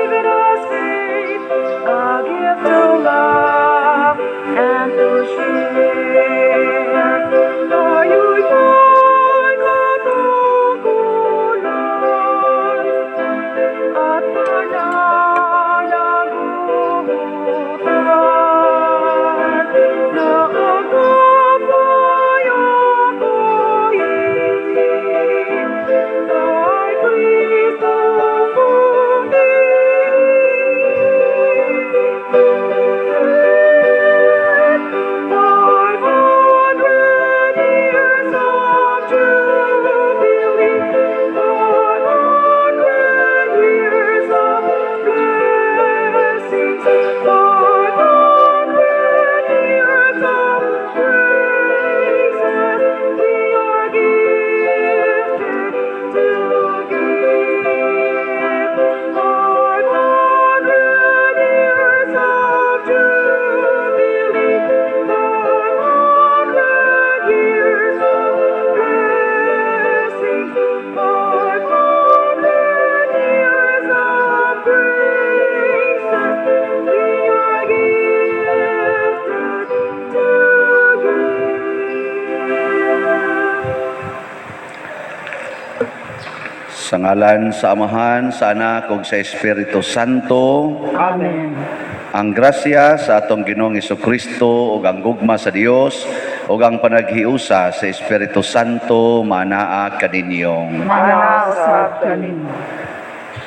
Given us faith, a gift to love and to share. Tayo'y may katungkulan at pananagutan na ang kapwa yakapin kay Kristong bumili. 500 years of jubilee, 500 years of blessings, 500 years of praises. We are gifted to give. 500 years of jubilee, 500 years of blessings, 500 years of praises. We are gifted to give. Sa ngalan sa Amahan, sa Anak ug sa Espiritu Santo. Amen. Ang grasya sa atong Ginoong Kristo ug ang gugma sa Dios ug ang panaghiusa sa Espiritu Santo maanaa kaninyong. Maanaa usab kaninyo.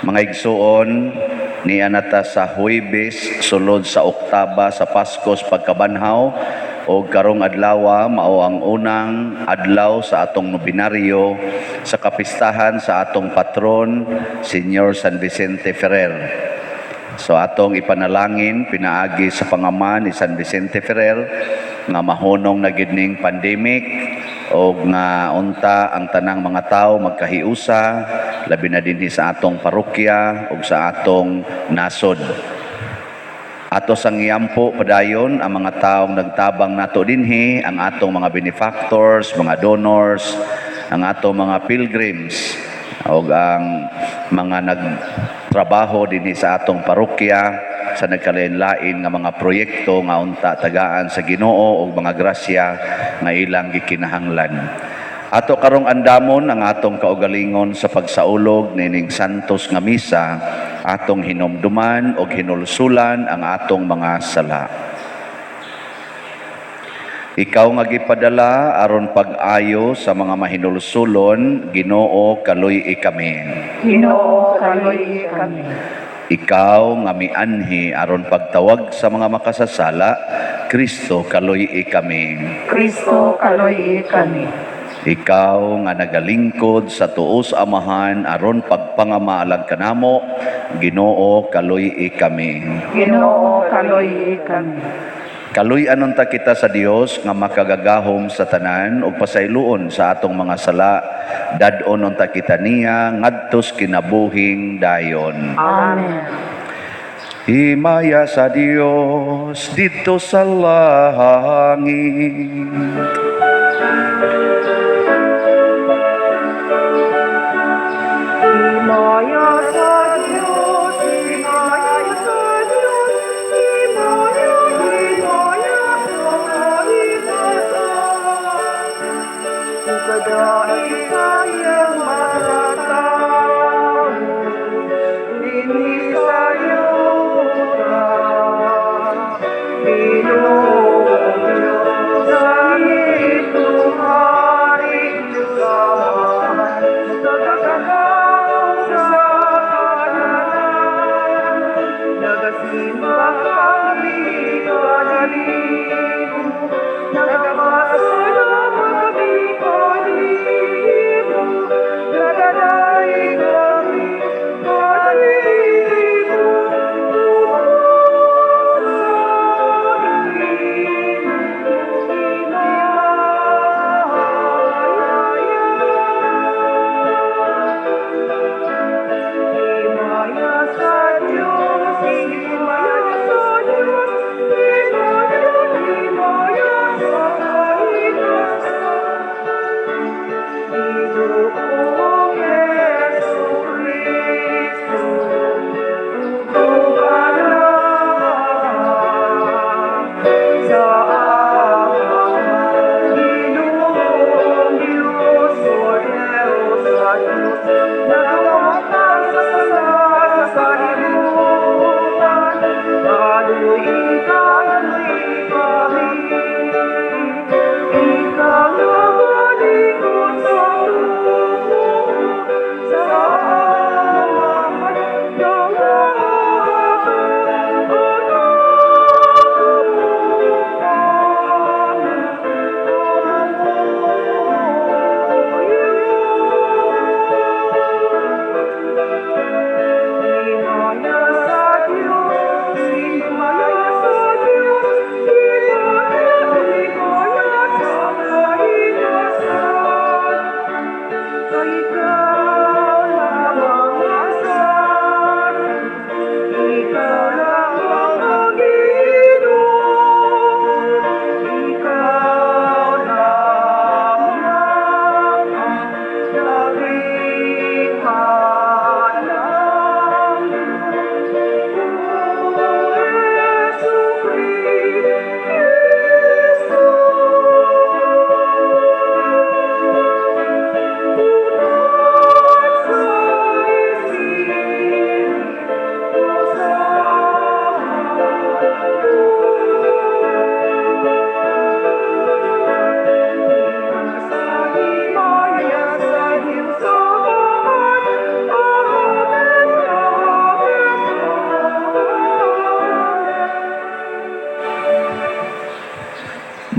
Mga igsuon, nia na ta sa Huwebes sulod sa oktaba sa Paskos pagkabanhaw ug karong adlaw mao ang unang adlaw sa atong nobinaryo sa kapistahan sa atong patron, Senyor San Vicente Ferrer. So atong ipanalangin pinaagi sa pangama ni San Vicente Ferrer nga mahunong na gid ning pandemic o nga unta ang tanang mga tao magkahiusa, labi na dinhi sa atong parokya ug sa atong nasod. Ato sang iampo padayon ang mga taong nagtabang nato dinhi, ang atong mga benefactors, mga donors, ang atong mga pilgrims ug ang mga nagtrabaho dinhi sa atong parokya sa nagkalain-lain nga mga proyekto nga unta tagaan sa Ginoo og mga grasya nga ilang gikinahanglan. Ato karong andamon ang atong kaugalingon sa pagsaulog nining santos nga misa, atong hinumduman og hinulsulan ang atong mga sala. Ikaw nga gipadala aron pag-ayo sa mga mahinulsulon, Ginoo, kaluy-i kami. Ginoo, kaluy-i kami. Ikaw nga mianhi aron pagtawag sa mga makasasala, Kristo, kaluy-i kami. Kristo, kaluy-i kami. Ikaw nga nagalingkod sa tuo sa Amahan aron pagpangama alang kanamo, Ginoo, kaluy-i kami. Ginoo, kaluy-i kami. Kaluy-an unta kita sa Dios nga makagagahom sa tanan ug pasayloon sa atong mga sala. Dad-on unta kita niya ngadtos kinabuhing dayon. Amen. Himaya sa Dios didto sa langit. Himaya sa Diyos, himaya sa Diyos, himaya, himaya sa kaitasan. Ukadait sa iyang mga tao, dinhi sa yuta. Ginoong Diyos, langit hari, Diyos Amahan, sa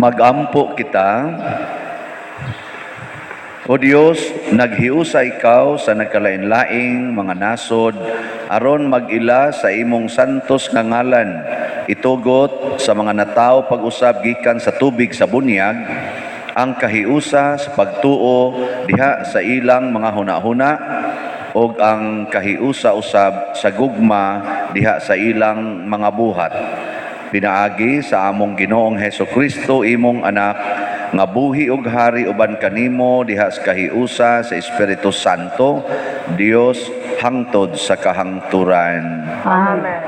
Magampo kita. O Dios, naghiusa ikaw sa nagkalain-laing mga nasod aron mag-ila sa imong santos nga ngalan. Itugot sa mga natawo pag-usab gikan sa tubig sa bunyag ang kahiusa sa pagtuo diha sa ilang mga hunahuna ug ang kahiusa usab sa gugma diha sa ilang mga buhat, pinaagi sa among Ginoong Heso Kristo, imong anak, nga buhi ug hari uban kanimo diha sa kahiusa sa Espiritu Santo, Dios, hangtod sa kahangturan. Amen.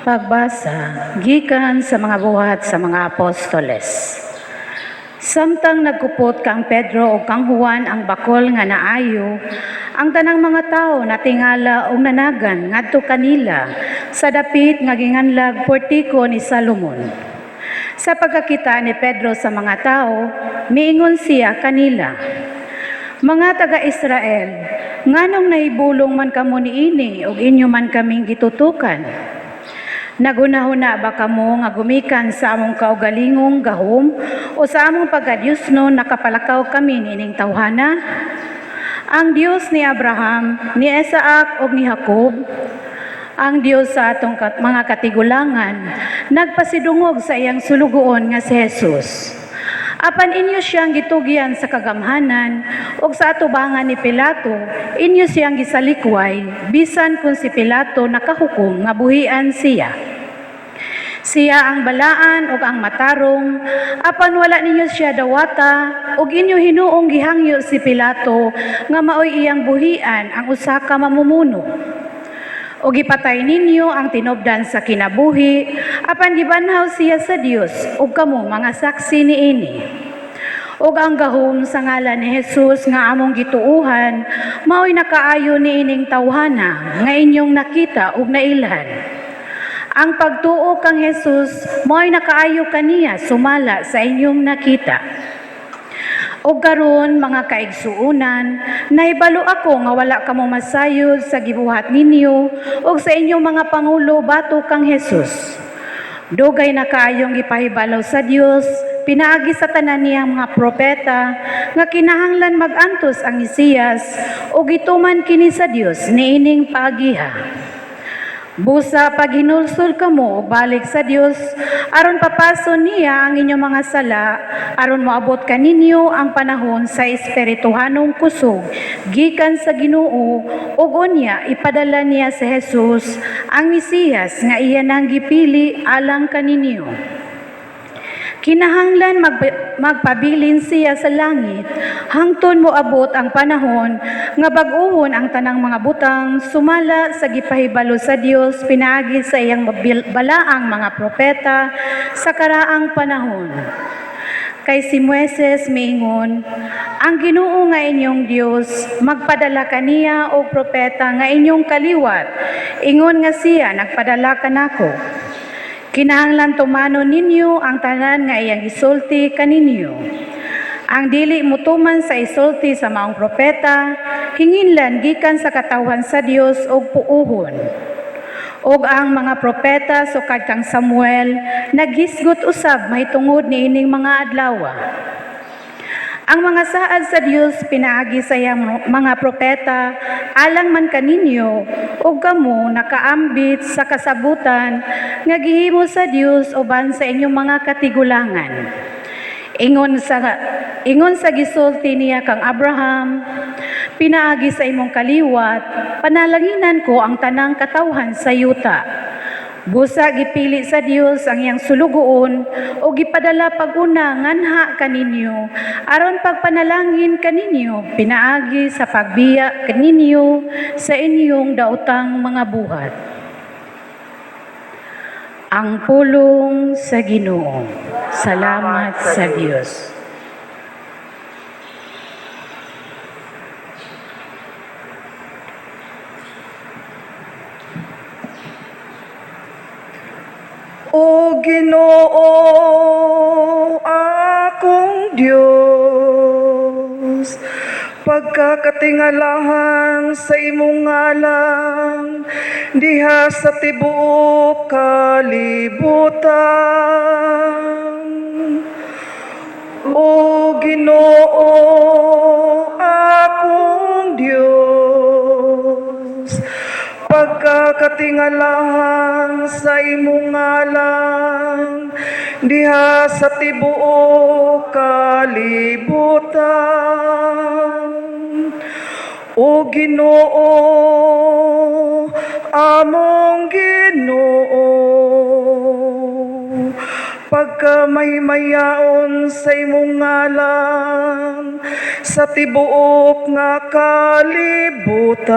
Pagbasa gikan sa mga Buhat sa mga Apostoles. Samtang nagkupot kang Pedro ug kang Juan ang bakol nga naayo, ang tanang mga tawo natingala ug nanagan ngadto kanila sa dapit nga ginganlag Portiko ni Salomon. Sa pagkakita ni Pedro sa mga tao, miingon siya kanila, "Mga taga-Israel, nganong nahibulong man kamo niini ug inyo man kaming gitutukan? Naghunahuna ba kamo nga gumikan sa among kaugalingong gahom o sa among pagkadyusnon nakapalakaw kami niining tawhana? Ang Dios ni Abraham, ni Isaac ug ni Jacob, ang Dios sa atong mga katigulangan, nagpasidungog sa iyang sulugoon nga si Jesus. Apan inyo siyang gitugyan sa kagamhanan ug sa atubangan ni Pilato, inyo siyang gisalikway, bisan kung si Pilato nakahukom nga buhian siya. Siya ang balaan ug ang matarong, apan wala ninyo siya dawata, ug inyo hinuong gihangyo si Pilato nga maoy iyang buhian ang usa ka mamumuno. O gipatay ninyo ang tinubdan sa kinabuhi, apan gibanhaw siya sa Dios ug kamo mga saksi niini. Ug ang gahom sa ngalan ni Jesus nga among gituuhan, maoy nakaayo niining tawhana nga inyong nakita ug nailhan. Ang pagtuo kang Jesus maoy nakaayo kaniya sumala sa inyong nakita. O karon, mga kaigsuonan, nahibalo ako nga wala kamo masayod sa gibuhat ninyo ug sa inyong mga pangulo batok kang Jesus. Dugay na kaayong gipahibalo sa Dios pinaagi sa tanan niyang mga propeta nga kinahanglan mag-antos ang Mesiyas, ug gituman kini sa Dios niining paagiha. Busa paghinulsol kamo ug balik sa Dios aron papason niya ang inyong mga sala, aron moabot kaninyo ang panahon sa espirituhanong kusog gikan sa Ginoo, ug unya ipadala niya si Jesus, ang Mesiyas nga iya nang gipili alang kaninyo. Kinahanglan magpabilin siya sa langit hangtod moabot ang panahon nga bag-ohon ang tanang mga butang sumala sa gipahibalo sa Dios pinaagi sa iyang balaang mga propeta sa karaang panahon. Kay si Moises miingon, 'Ang Ginoo nga inyong Dios magpadala kaniya og propeta nga inyong kaliwat, ingon nga siya nagpadala kanako. Kinahanglan tumanon ninyo ang tanan nga iyang isulti kaninyo. Ang dili mutuman sa isulti sa maong propeta, hinginlan gikan sa katawhan sa Dios og puohon.' Ug ang mga propeta sukad kang Samuel naghisgot usab mahitungod niining mga adlawa. Ang mga saad sa Dios pinaagi sa iyang mga propeta alang man kaninyo, ug kamo nakaambit sa kasabutan nga gihimo sa Dios uban sa inyong mga katigulangan. Ingon sa gisulti niya kang Abraham, 'Pinaagi sa imong kaliwat panalanginan ko ang tanang katawhan sa yuta.' Busa gipili sa Dios ang iyang sulugoon ug gipadala pag-una nganha kaninyo aron pagpanalangin kaninyo pinaagi sa pagbiya kaninyo sa inyong daotang mga buhat." Ang pulong sa Ginoo. Salamat sa Dios. O Ginoo, Dios, pagkakatingalahan sa imong ngalan diha sa tibuok kalibutan. O Ginoo, akong Dios, pagkakatingalahan sa imong ngalan diha sa tibuok kalibutan. O Ginoo, among Ginoo, pagkamaymayaon sa imong ngalan sa tibuok nga kalibutan.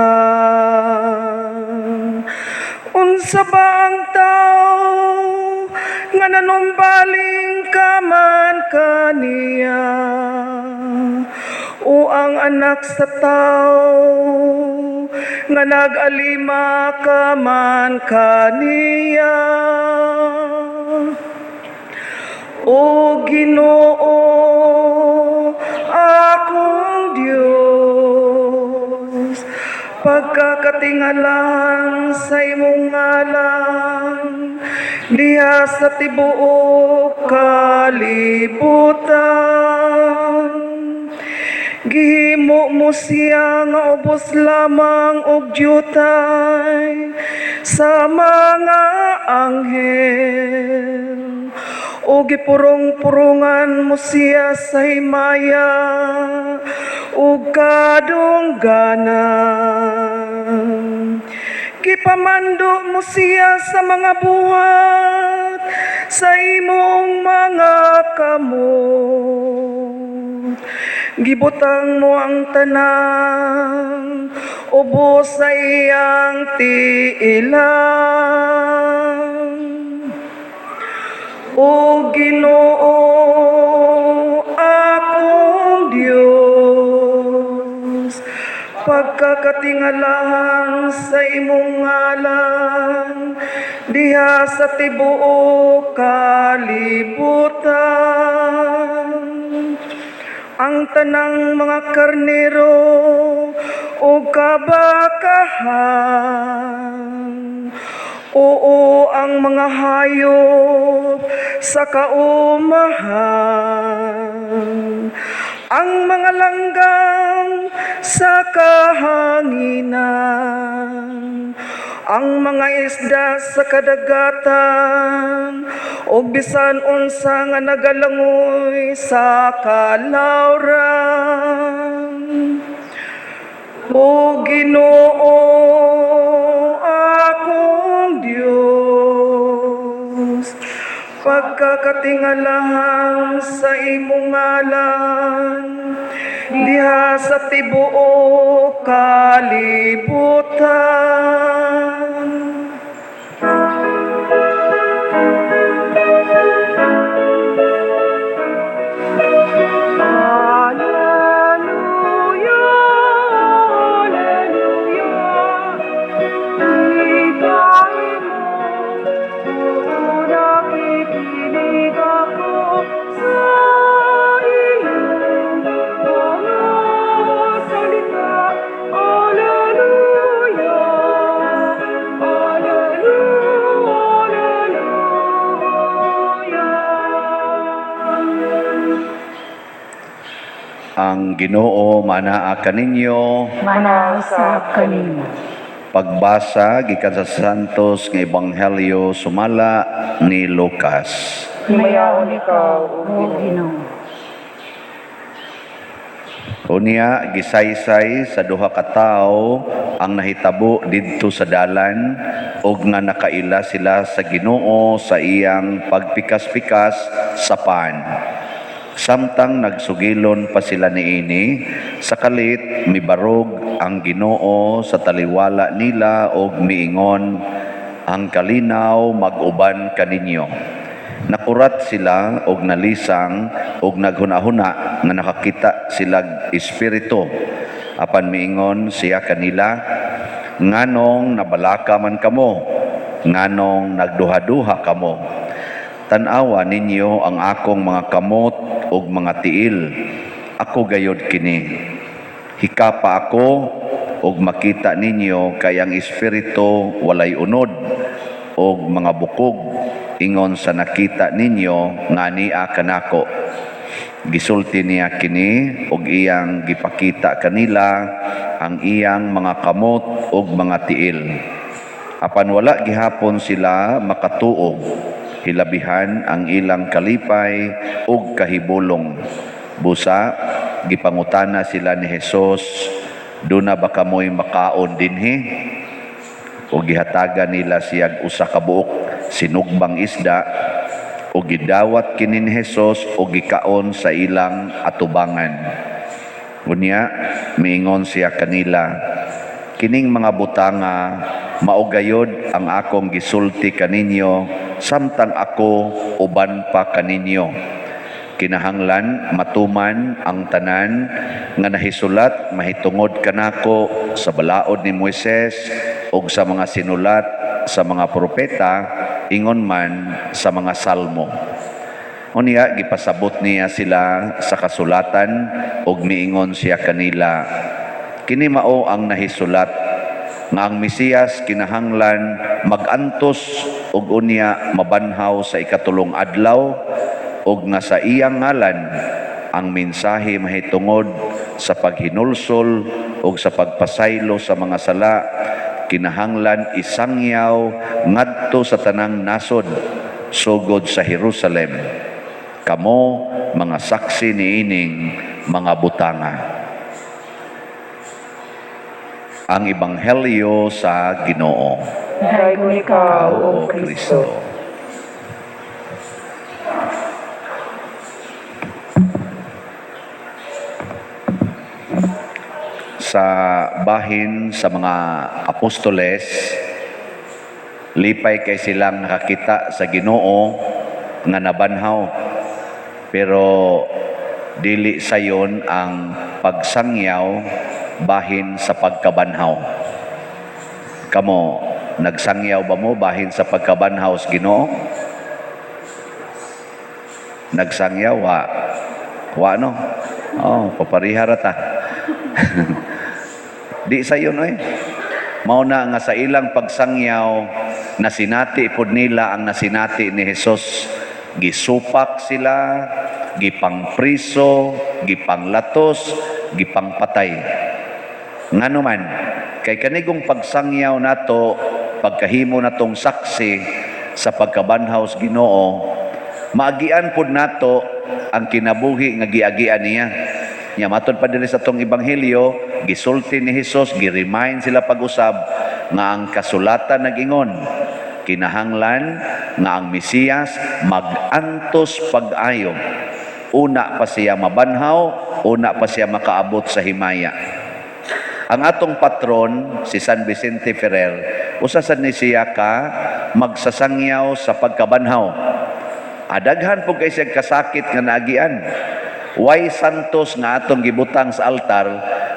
Unsa ba ang tao nga nanumbaling ka man kaniya, o ang anak sa tao nga nag-alima ka man kaniya? O Ginoo, akong Dios, pagkakatingalahan sa imong ngalan diha sa tibuok kalibutan. Gihimo mo siya nga ubos lamang og dyutay sa mga anghel. O gipurong-purungan mo siya sa himaya ug kadungganan. Gipamando mo siya sa mga buhat sa imong mga kamot. Gibutang mo ang tanan ubos sa iyang tiilan. O Ginoo, akong Dios, pagkakatingalahan sa imong ngalan diha sa tibuok kalibutan. Ang tanang mga karnero o kabakahan, oo, ang mga hayop sa kaumahan, ang mga langgam sa kahanginan, ang mga isda sa kadagatan, ug bisan unsa nga nagalangoy sa kalawran. O Ginoo, akong Dios, pagkakatingalahan sa imong ngalan diha sa tibuok kalibutan. Alleluia, Alleluia, Ika'y mo, nakikinig ako sa iyong mga salita. Alleluia, Alleluia, Alleluia. Ang Ginoo manaa kaninyo. Manaa usab kanimo. Pagbasa gikan sa Santos nga Ebanghelyo sumala ni Lucas. Himayaon ikaw, O Ginoo. Unya gisaysay sa duha ka tawo ang nahitabo didto sa dalan ug nga nakaila sila sa Ginoo sa iyang pagpikas-pikas sa pan. Samtang nagsugilon pa sila niini, sa kalit mibarog ang Ginoo sa taliwala nila og miingon, "Ang kalinaw mag-uban kaninyo." Nakurat sila og nalisang og naghuna-huna nga nakakita silag espiritu. Apan miingon siya kanila, "Nganong nabalaka man kamo? Nganong nagduha-duha kamo? Tan-awa ninyo ang akong mga kamot ug mga tiil. Ako gayod kini. Hikapa ako ug makita ninyo kay ang espiritu walay unod ug mga bukog ingon sa nakita ninyo nga ania kanako. Gisulti niya kini ug iyang gipakita kanila ang iyang mga kamot ug mga tiil. Apan wala gihapon sila makatuo, hilabihan ang ilang kalipay ug kahibulong. Busa gipangutana sila ni Jesus, "Duna ba kamoy makaon dinhi?" O gihatagan nila siyag usa ka buok sinugbang isda, o gidawat kini ni Jesus o gikaon sa ilang atubangan. Unya miingon siya kanila, "Kining mga butanga mao gayod ang akong gisulti kaninyo samtang ako uban pa kaninyo. Kinahanglan matuman ang tanan nga nahisulat mahitungod kanako sa balaod ni Moises ug sa mga sinulat sa mga propeta, ingon man sa mga salmo." Unya gipasabot niya sila sa kasulatan ug miingon siya kanila, "Kini mao ang nahisulat nga ang Mesiyas kinahanglan magantos ug unya mabanhaw sa ikatulong adlaw, ug nga sa iyang ngalan ang mensahe mahitungod sa paghinulsol ug sa pagpasaylo sa mga sala kinahanglan isangyaw ngadto sa tanang nasod, sugod sa Jerusalem. Kamo mga saksi niining mga butanga." Ang Ebanghelyo sa Ginoo. Daygon ikaw, O O Kristo. Kristo. Sa bahin sa mga apostoles, lipay kay silang nakakita sa Ginoo nga nabanhaw. Pero dili sayon ang pagsangyaw bahin sa pagkabanhaw. Kamo, nagsangyaw ba mo bahin sa pagkabanhaw sa Ginoo? Nagsangyaw, wa. Wa, no? Oh, papariha ra ta. Di sayon oy. Mao na nga sa ilang pagsangyaw, nasinati pod nila ang nasinati ni Jesus. Gisupak sila, gipangpriso, gipanglatos, gipangpatay. Ngano man, kay kanigong pagsangyaw nato, pagkahimo natong saksi sa pagkabanhaw sa Ginoo, maagian pod nato ang kinabuhi nga giagian niya. Nya matod pa diri sa atong ebanghelyo, gisulti ni Hesus, gi-remind sila pag-usab nga ang kasulatan nagingon kinahanglan nga ang Mesiyas magantos pag-ayo. Una pa siya mabanhaw, una pa siya makaabot sa himaya. Ang atong patron, si San Vicente Ferrer, usa sad ni siya ka magsasangyaw sa pagkabanhaw. Adaghan po kay siya kasakit nga naagian. Way santos nga atong gibutang sa altar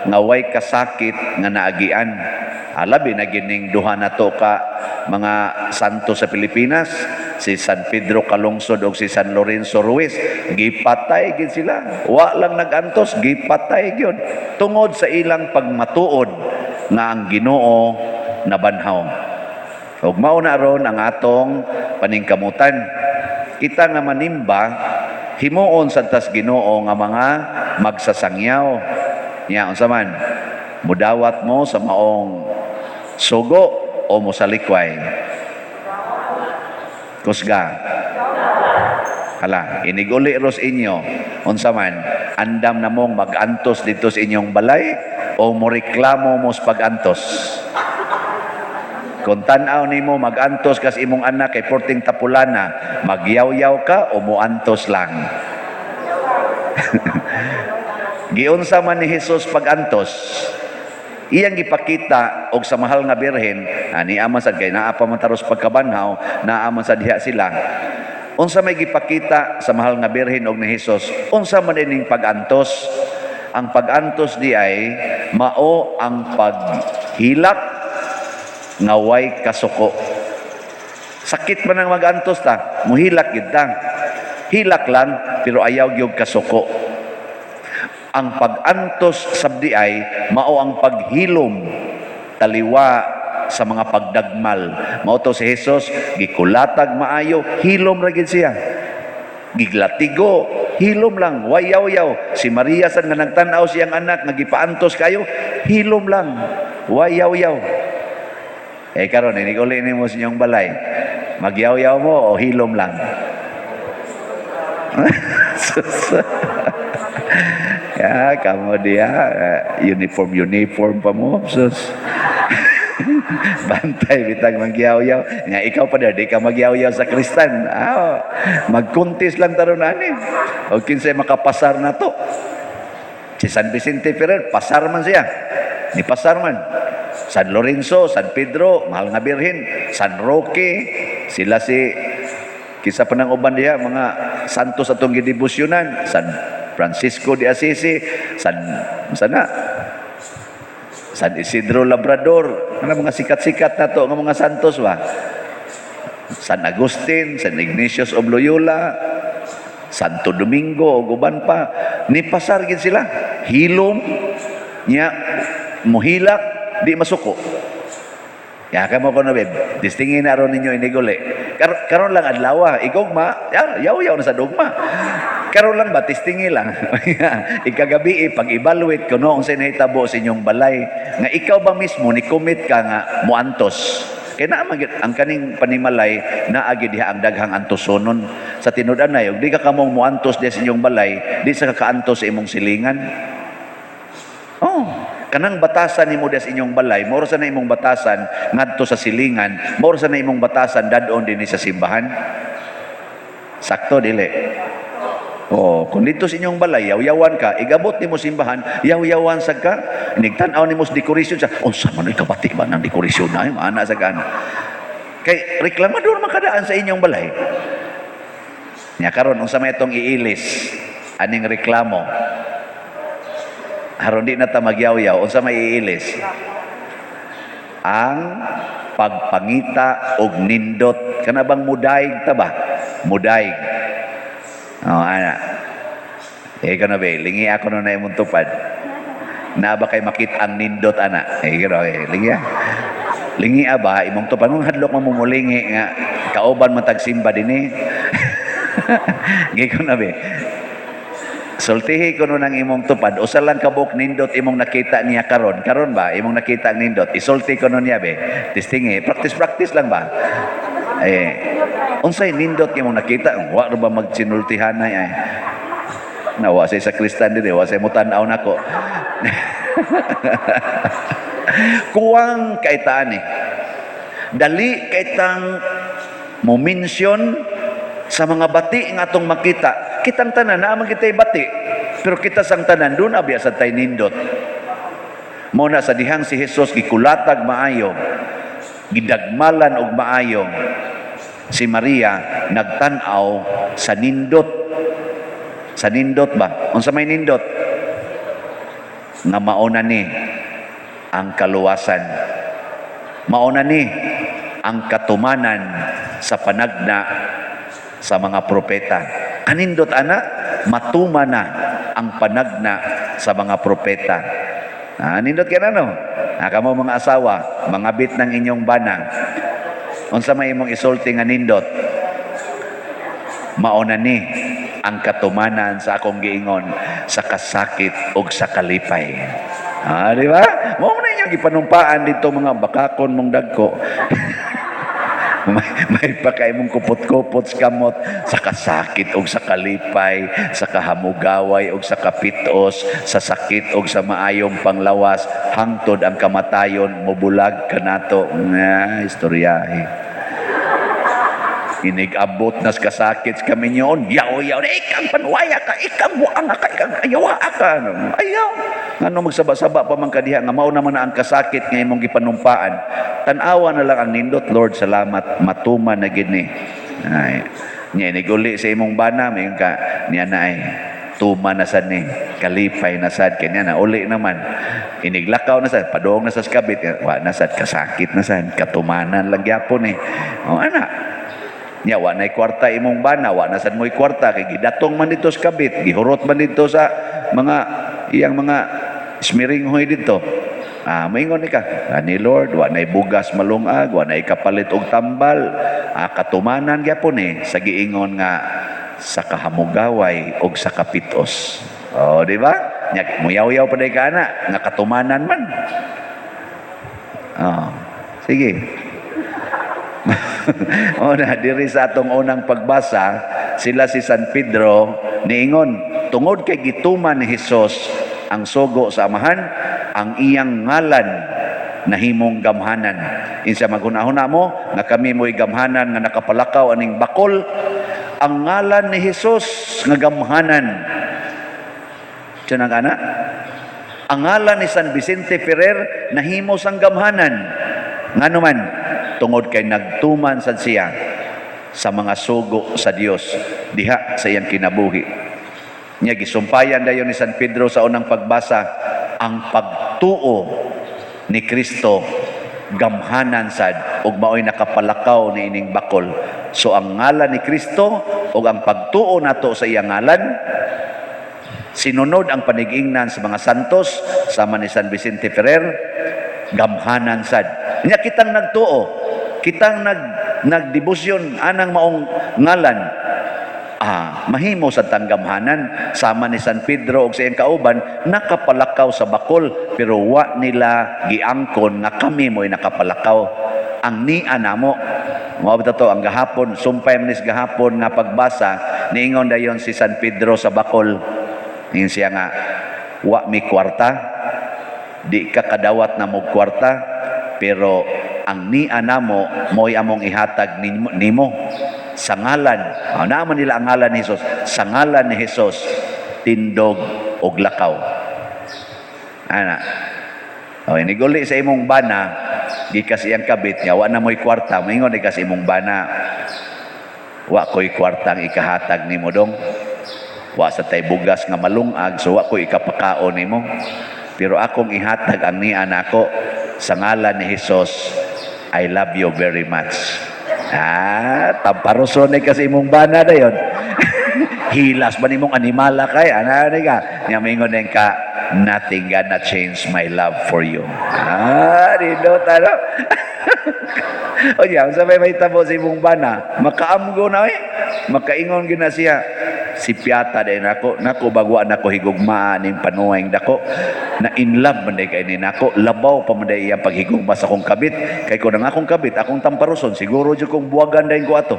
nga way kasakit nga naagian. Alabi na gining duha nato ka mga santo sa Pilipinas, si San Pedro Calungsod o si San Lorenzo Ruiz, gipatay gid sila. Wa lang nagantos, gipatay gyud tungod sa ilang pagmatuod nga ang Ginoo nabanhaw. Ug mao na ron ang atong paningkamutan. Kita nga manimba, himuon sad tas Ginoo nga mga magsasangyaw. Nya unsa man? Mudawat mo sa maong sugo o mosalikway? Kusga. Hala, iniguli ros inyo. Unsa man? Andam na mong magantos dito sa inyong balay o moreklamo mo sa pag-antos? Kung tan-aw nimo magantos kas imong anak kay porting tapulana, magyaw-yaw ka o moantos lang? Giunsa man ni Jesus pag-antos? Iyang gipakita og sa mahal nga birhen, ani aman sad kay naa pa man taros pagkabanhaw, naa man sad diha sila. Unsa may gipakita sa mahal nga birhen og ni Jesus? Unsa man ining pag-antos? Ang pag-antos di ay mao ang paghilak nga way kasuko. Sakit man ang mag-antos ta, muhilak gid ta. Hilak lang, pero ayaw gyud kasuko. Ang pag-antos sabdi ay mao ang paghilom taliwa sa mga pagdagmal. Mao to si Jesus gikulatag maayo, hilom ra gid siya. Giglatigo, hilom lang, wayaw-yaw. Si Maria sad nga nagtan-aw siyang anak nga gipaantos kayo, hilom lang, wayaw-yaw. Eh karon inig uli nimo sa inyong balay. Magyaw-yaw mo o hilom lang? Sus. Ya, kamo diya, uniform uniform pa mo. Sus. Bantay bitag magyaw-yaw. Nga ikaw pa di ka magyaw-yaw sa kristan. Ah, magkuntis lang taron ani. O kinsay makapasar na to. Si San Vicente Ferrer, pasar man siya. Ni pasar man. San Lorenzo, San Pedro, Mahal nga Birhen, San Roque, sila si kisa pa ng uban diha, mga santos atong gidebosyonan, San Francisco de Assisi, San sana San Isidro Labrador, ano mga sikat-sikat na to nga mga santos ba? San Agustin, San Ignatius of Loyola, Santo Domingo ug uban pa, ni pasar gid sila. Hilom nya muhilak di masuko. Ya kamo ko na beb, distingin na ron ninyo iniguli. Karon lang adlaw, igugma, ya, yaw-yaw na sa dugma. Karon lang ba testingi lang. Ikagabi pag evaluate kuno unsay nahitabo sa inyong balay nga ikaw ba mismo ni commit ka nga muantos. Kay naa man gyud ang kaning panimalay, naa gyud diha ang daghang antosonon sa tinud-anay. Ug di ka kamong muantos diha sa inyong balay, di sa kakaantos sa imong silingan. Oh, kanang batasan nimo diha sa inyong balay, mao ra sa na imong batasan ngadto sa silingan, mao ra sa na imong batasan dad-on dinhi sa simbahan. Sakto dili? Oh, kung dito sa inyong balay, yaw-yawan ka, igabot nimo simbahan, yaw-yawan sad ka, inigtan-aw nimo sa dekorasyon sa, unsa man oy kabati ba ng dekorasyon na, maana sa kan. Kay reklamador man kadaan sa inyong balay. Nya karon unsa may itong iilis aning reklamo? Aron di na ta magyaw-yaw, unsa may iilis? Ang pagpangita og nindot. Kana bang mudaig ta ba? Mudaig. Oh, ana. Eh, kano ba, lingi ako no na imong tupad. Na ba kay makita ang nindot ana? Eh, kano, eh, lingi ah. Lingi ah ba, imong tupad. Nung hadlok mamumulingi nga, kauban man tagsimba din eh. Giko na be. Sultihi ko nun ang imong tupad, usa lang kabuk nindot imong nakita niya karon. Karon ba, imong nakita ang nindot, isulti ko nun niya be. Testingi, practice practice lang ba? Eh, unsay nindot imong nakita? Wa ra ba magsinultihanay ay? Nawa say sa kristan diri, wa say mutan-aw nako. Kuwang kaitaan eh. Dali kaitang mo-mention sa mga bati nga atong makita. Kitang tanan, naa man kita'y bati. Pero kita sang tanan, doon abya sa tay nindot. Mao na sa dihang si Jesus gikulatag maayo, gidagmalan og maayo, si Maria nagtan-aw sa nindot. Sa nindot ba? Unsa may nindot? Nga mauna ni ang kaluwasan. Mauna ni ang katumanan sa panagna sa mga propeta. Kanindot ana, matuma na ang panagna sa mga propeta. Ah, nindot ka na no? Ah, kamo mga asawa, mga bit ng inyong bana. Unsa may imong isulti nga nindot? Mauna ni ang katumanan sa akong giingon sa kasakit ug sa kalipay. Ah, di ba? Mao na inyong gipanumpaan dito mga bakakon mong dagko. May pa mong kupot-kupot sa kamot sa kasakit og sa kalipay, sa kahamugaway og sa kapitos, sa sakit og sa maayong panglawas, hangtod ang kamatayon mobulag kanato. Nga istoryahe. Inig-abot nas kasakit sa kaminyoon, yaw yaw, ikang panwaya ka, ikang buang ka, ikang ayaw ka. Ayaw. Ngano magsaba-saba pa man kadiha nga mao naman na ang kasakit nga imong gipanumpaan. Tan-awa na lang ang nindot, Lord, salamat, matuman na gid ni. Ay, nya iniguli sa imong bana, mayon ka, niya na ay tuma na sad ni, kalipay na sad kanya na uli naman. Iniglakaw na sad, padong na sa kabit, wa na sad, kasakit na sad, katumanan lang gyapon eh. O ana. Nya wa nay kwarta imong bana, wa na sad mo'y kwarta kay gidatong man dito sa kabit, gihurot man dito sa mga iyang mga smiringhoy dito. Ah, maingon ni ka, "Ani Lord, wa nay bugas malungag, wa nay kapalit og tambal." Ah, katumanan gyapon eh sa giingon nga sa kahamugaway og sa kapitos. Oh, di ba? Nya muyaw-yaw pa day ka ana nga katumanan man. Oh, sige. O na, diri sa atong unang pagbasa, sila si San Pedro niingon, tungod kay gituman ni Hesus ang sugo sa Amahan, ang iyang ngalan nahimong gamhanan. Insa maghuna-huna mo nga kami mo'y gamhanan nga nakapalakaw aning bakol, ang ngalan ni Hesus nga gamhanan. Tiyan ang ana? Ang ngalan ni San Vicente Ferrer nahimo sang gamhanan. Ngano man, tungod kay nagtuman sad siya sa mga sugo sa Dios diha sa iyang kinabuhi. Nya gisumpayan dayon ni San Pedro sa unang pagbasa ang pagtuo ni Kristo gamhanan sad ug maoy nakapalakaw ni ining bakol. So ang ngalan ni Kristo ug ang pagtuo nato sa iyang ngalan, sinunod ang panigingnan sa mga santos sama ni San Vicente Ferrer, gamhanan sad. Nya kitang nagtuo, kitang nagdebosyon anang maong ngalan, ah, mahimo sa tanggamhanan sama ni San Pedro ug sa iyang kauban nakapalakaw sa bakol, pero wa nila giangkon nga kami mo'y nakapalakaw, ang nia namo. Mao ba to ang gahapon, sumpay man is gahapon nga pagbasa, niingon dayon si San Pedro sa bakol. Ningon siya nga, "Wa mi kwarta, di ka kadawat na mo kwarta, pero ang nia namo mo'y among ihatag nimo sa ngalan." Ah, naa man nila ang ngalan ni Jesus. "Sa ngalan ni Jesus, tindog og lakaw." Ana. O, iniguli sa imong bana, gikas iyang kabit niya, wa na mo'y kwarta, moingon ka sa imong bana, "Wa ko'y kwartang ikahatag nimo dong. Wa sa tay bugas nga malungag, so wa ko'y ikapakaon nimo. Pero akong ihatag ang nia nako sa ngalan ni Jesus, I love you very much." Ah, tamparoson ni kasi imong bana dayon. "Hilas ba nimong animala kay?" Ana ni ka. Nya mingon din ka, "Nothing gonna change my love for you." Ah, nindot ano? O niya, sa may tabo sa imong bana, makaamgo na eh. Makaingon gyud na siya. "Si Piata din ako, nako bagwa nako higugmaan ning panuwing dako. Na in love man day kay ni nako, labaw pa man day iyang paghigugma sa akong kabit. Kay kun ang akong kabit, akong tamparuson, siguro jud kong buwagan dayon ko ato.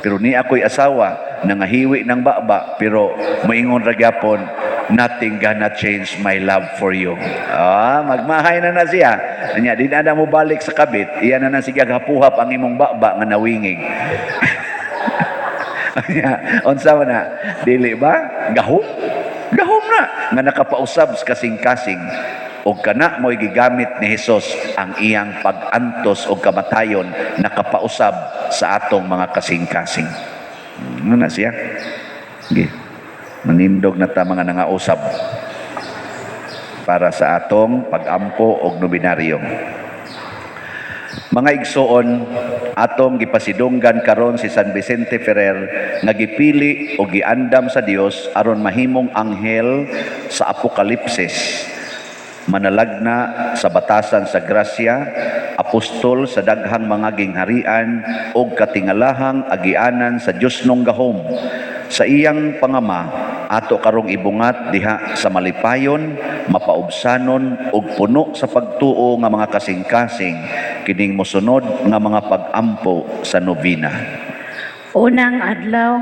Pero ni ako'y asawa, nangahiwi ng baba, pero moingon ra gyapon, 'Nothing gonna change my love for you.'" Ah, magmahay na na siya. Anya, di na na mo balik sa kabit, iya na na sige hapuhap ang imong baba nga nawingig. Anya, unsa man na? Dili ba? Gahom? Gahom na nga nakapausab sa kasing-kasing og kana mo'y gigamit ni Hesus ang iyang pag-antos og kamatayon, nakapausab sa atong mga kasing-kasing. Ano na siya? Sige. Manindog na ta, mga nangausab, para sa atong pag-ampo og nobinaryo. Mga igsoon, atong gipasidunggan karon si San Vicente Ferrer nga gipili o giandam sa Dios aron mahimong anghel sa Apokalipsis. Manalagna sa batasan sa grasya, apostol sa daghang mga gingharian ug katingalahang agianan sa Dios nong gahom. Sa iyang pangama, ato karong ibungat diha sa malipayon, mapaubsanon ug puno sa pagtuo nga mga kasing-kasing kining mosunod nga mga pag-ampo sa nobina. Unang adlaw,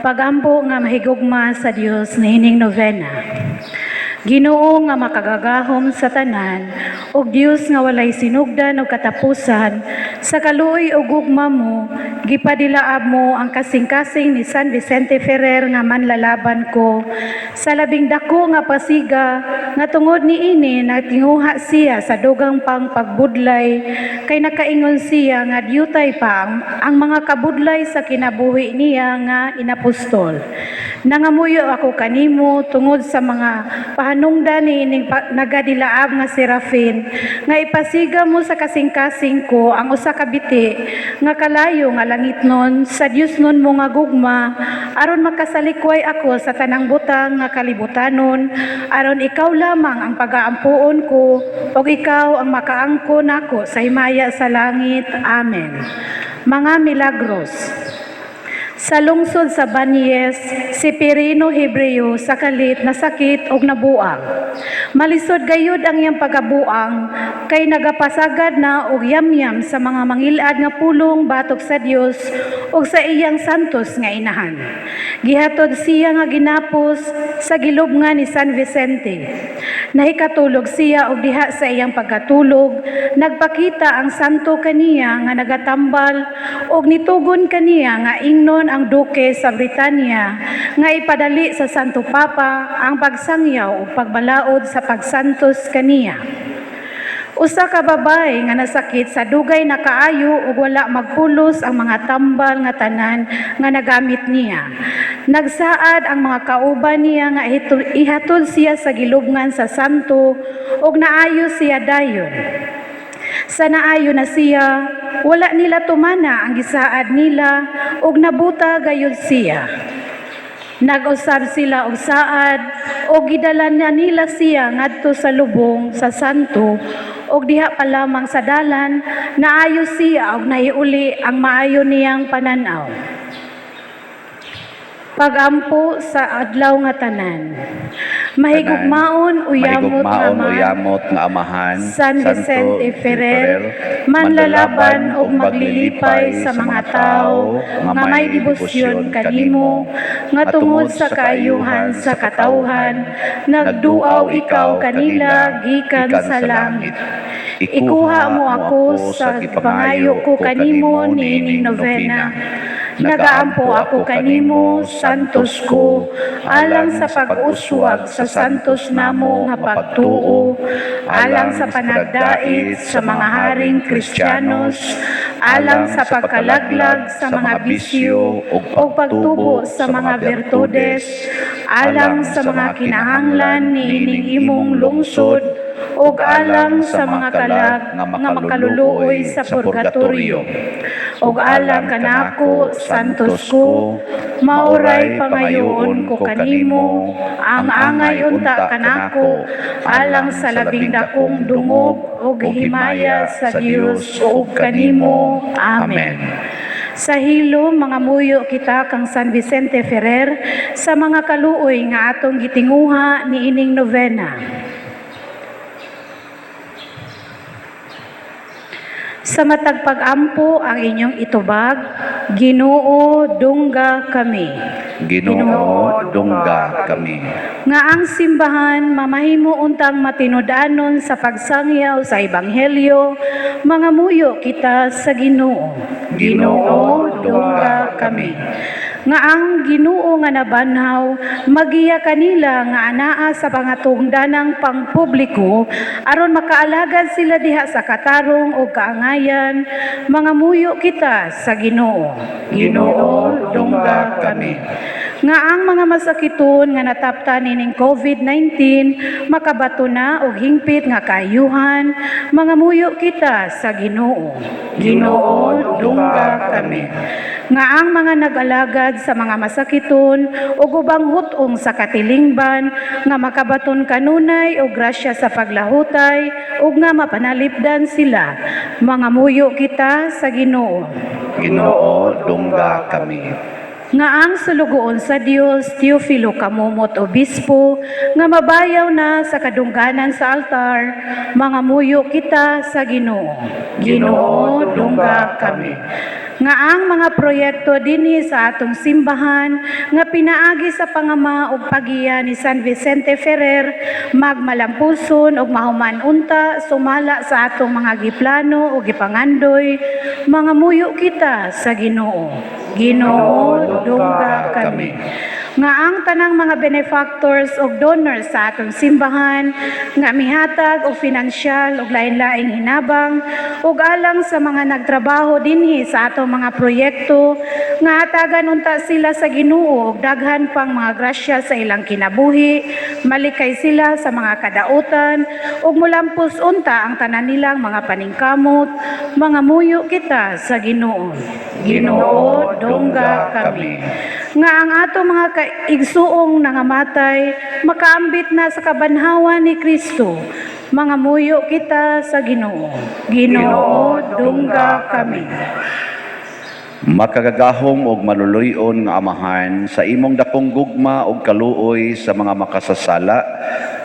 pagampo nga mahigugma sa Dios niining novena. Ginoo nga makagagahom sa tanan, ug Dios nga walay sinugdan ug katapusan, sa kaluoy ug gugma mo, gipadilaab mo ang kasing-kasing ni San Vicente Ferrer nga manlalaban ko sa labing dako nga pasiga nga tungod niini natinguha siya sa dugang pang pagbudlay, kay nakaingon siya nga diyutay pa ang mga kabudlay sa kinabuhi niya nga inapostol. Nangamuyo ako kanimo tungod sa mga pahanungdan niining nagadilaab nga Serafin nga ipasiga mo sa kasing-kasing ko ang usa ka biti nga kalayo nga langitnon sa Diosnon mo nga gugma, aron makasalikway ako sa tanang butang nga kalibutanon, aron ikaw lamang ang pagaampuon ko ug ikaw ang makaangko nako sa himaya sa langit. Amen. Mga milagros. Sa lungsod sa Banyes, si Pirino Hebreo sa kalit nasakit og nabuang. Malisod gayud ang iyang pagabuang kay nagapasagad na og yamyam sa mga mangilad nga pulong batok sa Dios ug sa iyang santos nga inahan. Gihatod siya nga ginapos sa gilubngan ni San Vicente. Nahikatulog siya og diha sa iyang pagkatulog, nagpakita ang santo kaniya nga nagatambal og nitugon kaniya nga ingnon ang duke sa Britanya nga ipadali sa Santo Papa ang pagsangyaw ug pagbalaod sa pagsantos kaniya. Usa ka babae nga nasakit sa dugay na kaayo ug wala magpulos ang mga tambal nga tanan nga nagamit niya. Nagsaad ang mga kauban niya nga ihatod siya sa gilubngan sa santo ug naayo siya dayon. Sa naayo na siya, wala nila tumana ang gisaad nila ug nabuta gayud siya. Nag-usab sila og saad og gidala na nila siya ngadto sa lubong sa santo, og diha pa lamang sa dalan naayo siya og naiuli ang maayo niyang pananaw. Pagampo sa adlaw nga tanan. Mahigugmaon uyamot nga Mahigugmaon Ama, uyamot nga Amahan, San Santo Vicente Ferrer, manlalaban og maglilipay sa mga tao nga may debosyon kanimo, nga tungod sa kaayuhan sa katawhan, nagduaw ikaw kanila gikan sa langit. Ikuha mo ako sa pangayo ko kanimo niining novena. Nagaampo ako kanimo, santos ko, alang sa pag-uswag sa santos namo nga pagtuo, alang sa panagdait sa mga haring Kristiyanos, alang sa pagkalaglag sa mga bisyo ug pagtubo sa mga birtudes, alang sa mga kinahanglan niining imong lungsod, ug alang sa mga kalag nga makaluluoy sa purgatorio. Ug alang kanako, santos ko, maoray pangayoon ko kanimo, ang angay unta kanako, alang sa labing dakong dungog ug himaya sa Dios ug kanimo. Amen. Sa hilom, mangamuyo kita kang San Vicente Ferrer sa mga kaluoy nga atong gitinguha niining novena. Sa matag pag-ampo, ang inyong itubag, "Ginoo, dungga kami." Ginoo, dungga kami. Nga ang simbahan mamahimo untang matinud-anon sa pagsangyaw sa ebanghelyo, mangamuyo kita sa Ginoo. Ginoo, dungga kami. Nga ang Ginoo nga nabanhaw magiya kanila nga anaa sa pangatungdanang pangpubliko aron makaalagad sila diha sa katarong ug kaangayan, mangamuyo kita sa Ginoo. Ginoo, dungga kami. Nga ang mga masakiton nga nataptan nining COVID-19 makabato na og hingpit nga kaayuhan, mangamuyo kita sa Ginoo. Ginoo, dungga kami. Nga ang mga nag-alagad sa mga masakiton ug ubang hut-ong sa katilingban nga makabaton kanunay og grasya sa paglahutay ug nga mapanalipdan sila, mangamuyo kita sa Ginoo. Ginoo, dungga kami. Nga ang sulugoon sa Dios Teofilo Camomot Obispo nga mabayaw na sa kadungganan sa altar, mangamuyo kita sa Ginoo. Ginoo, dungga kami. Nga ang mga proyekto dinhi sa atong simbahan nga pinaagi sa pangama ug pagiya ni San Vicente Ferrer magmalampuson ug mahuman unta sumala sa atong mga giplano ug gipangandoy, mangamuyo kita sa Ginoo. Ginoo, dungga kami. Nga ang tanang mga benefactors ug donors sa atong simbahan nga mihatag og finansyal ug lain-laing hinabang ug alang sa mga nagtrabaho dinhi sa atong mga proyekto, nga hatagan unta sila sa Ginoo og daghan pang mga grasya sa ilang kinabuhi, malikay sila sa mga kadautan ug mulampos unta ang tanan nilang mga paningkamot. Mangamuyo kita sa Ginoo. Ginoo, dungga kami. Nga ang ato mga kaigsuong nangamatay makaambit na sa kabanhawan ni Kristo. Mangamuyo kita sa Ginoo. Ginoo, dungga kami. Makagagahom og maluluy-on nga Amahan, sa imong dakong gugma og kaluoy sa mga makasasala,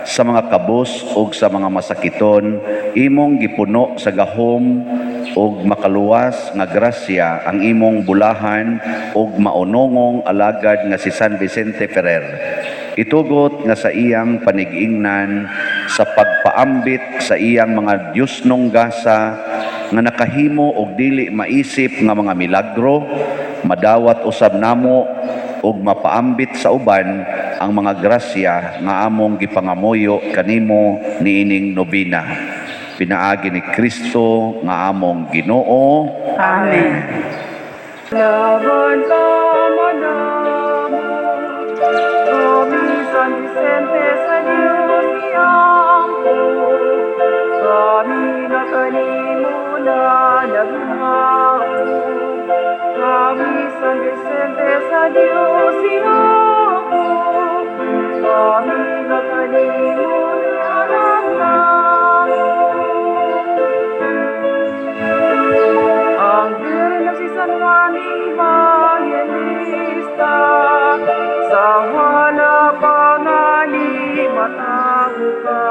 sa mga kabos ug sa mga masakiton, imong gipuno sa gahom og makaluwas nga grasya ang imong bulahan ug maunongong alagad nga si San Vicente Ferrer. Itugot nga sa iyang panigingnan sa pagpaambit sa iyang mga Diyosnong gasa nga nakahimo og dili maisip nga mga milagro, madawat usab namo ug mapaambit sa uban ang mga grasya nga among gipangamuyo kanimo niining nobina. Pinaagi ni Kristo nga among Ginoo. Amen. Laban ka manamo, kami San Vicente sa Diyos iyampo, kami na kanimo na naghao. Kami San Vicente sa Diyos iyampo, kami na kanimo na naghao. Ang Birhen si San Juan Evangelista, sa halapangali matawo ka,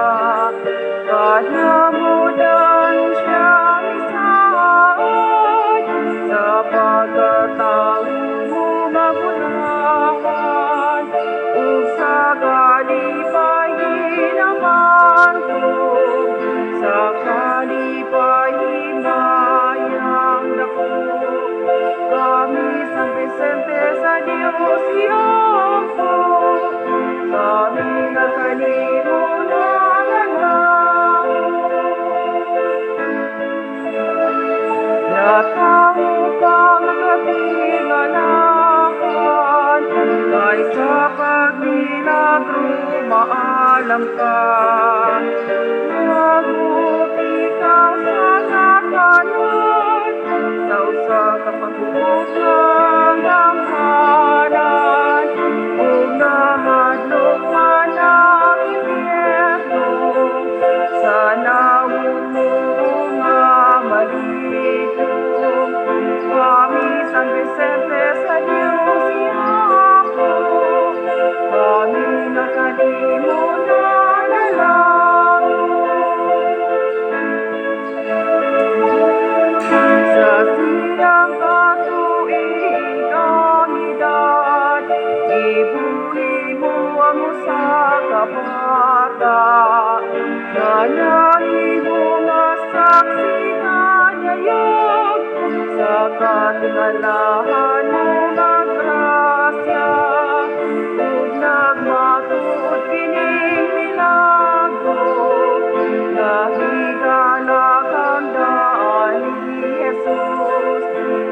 kanamudan siya misaad, sa pagkatao mo mabulahan, ug sa kalipay ginaman ko, sa kalipay himayang dako. Kami San Vicente sa Diyos iyampo, kami nga kanimo nananaw. Natawo ka nga katingalahan, kay sa pagmilagro maalam ka. Mabuti ka sa katanan, sa usa ka pagbubugang gamhanan, ug nahadlok man ang impyerno, sa nawong mo nga maligong. Kami San Vicente sa Diyos iyampo, kami nga kanimo nanalaw. Sa siyang katuig ang edad, ibuli mo ang usa ka bata, nga nahimo nga saksi nga dayag, sa katingalahan mo nga grasya, ug nagmatuod kining milagro, nahigala kang daan ni Jesus.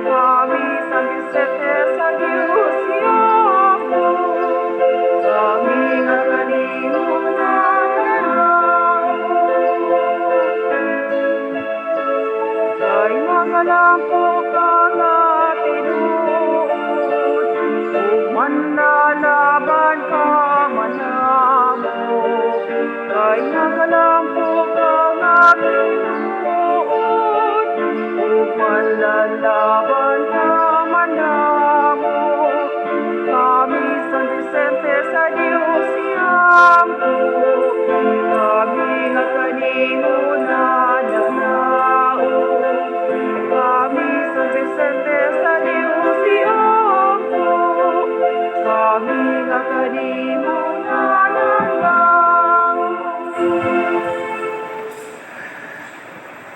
Kami San Vicente sa Diyos iyampo, kami nga kanimo nananaw. Kay magalampo ka nga tinuod, ug manlalaban ka manamo. Kay nagalampo ka nga tinuod, ug manlalaban ka manamo. Kami San Vicente sa Diyos iyampo, kami nga kanimo nananaw. Kami San Vicente sa Diyos iyampo, kami nga kanimo nananaw.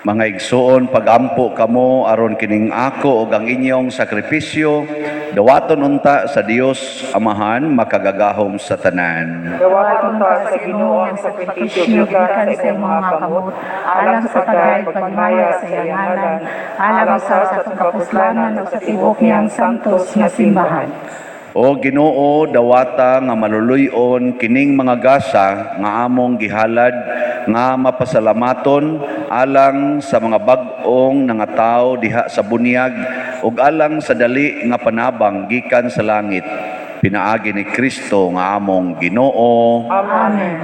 Mga igsuon, pagampo kamo aron kining ako ug ang inyong sakripisyo dawaton unta sa Dios Amahan makagagahom sa tanan. Dawaton ta sa Ginoo ang sakripisyo gikan sa imong mga kamot, alang sa pagdayeg paghimaya sa iyang ngalan, alang usab sa atong kapuslanan ug sa tibuok niyang santos nga simbahan. O Ginoo, dawata nga maluluy-on kining mga gasa nga among gihalad nga mapasalamaton alang sa mga bag-ong nangatawo diha sa bunyag ug alang sa dali nga panabang gikan sa langit, pinaagi ni Kristo nga among Ginoo. Amen.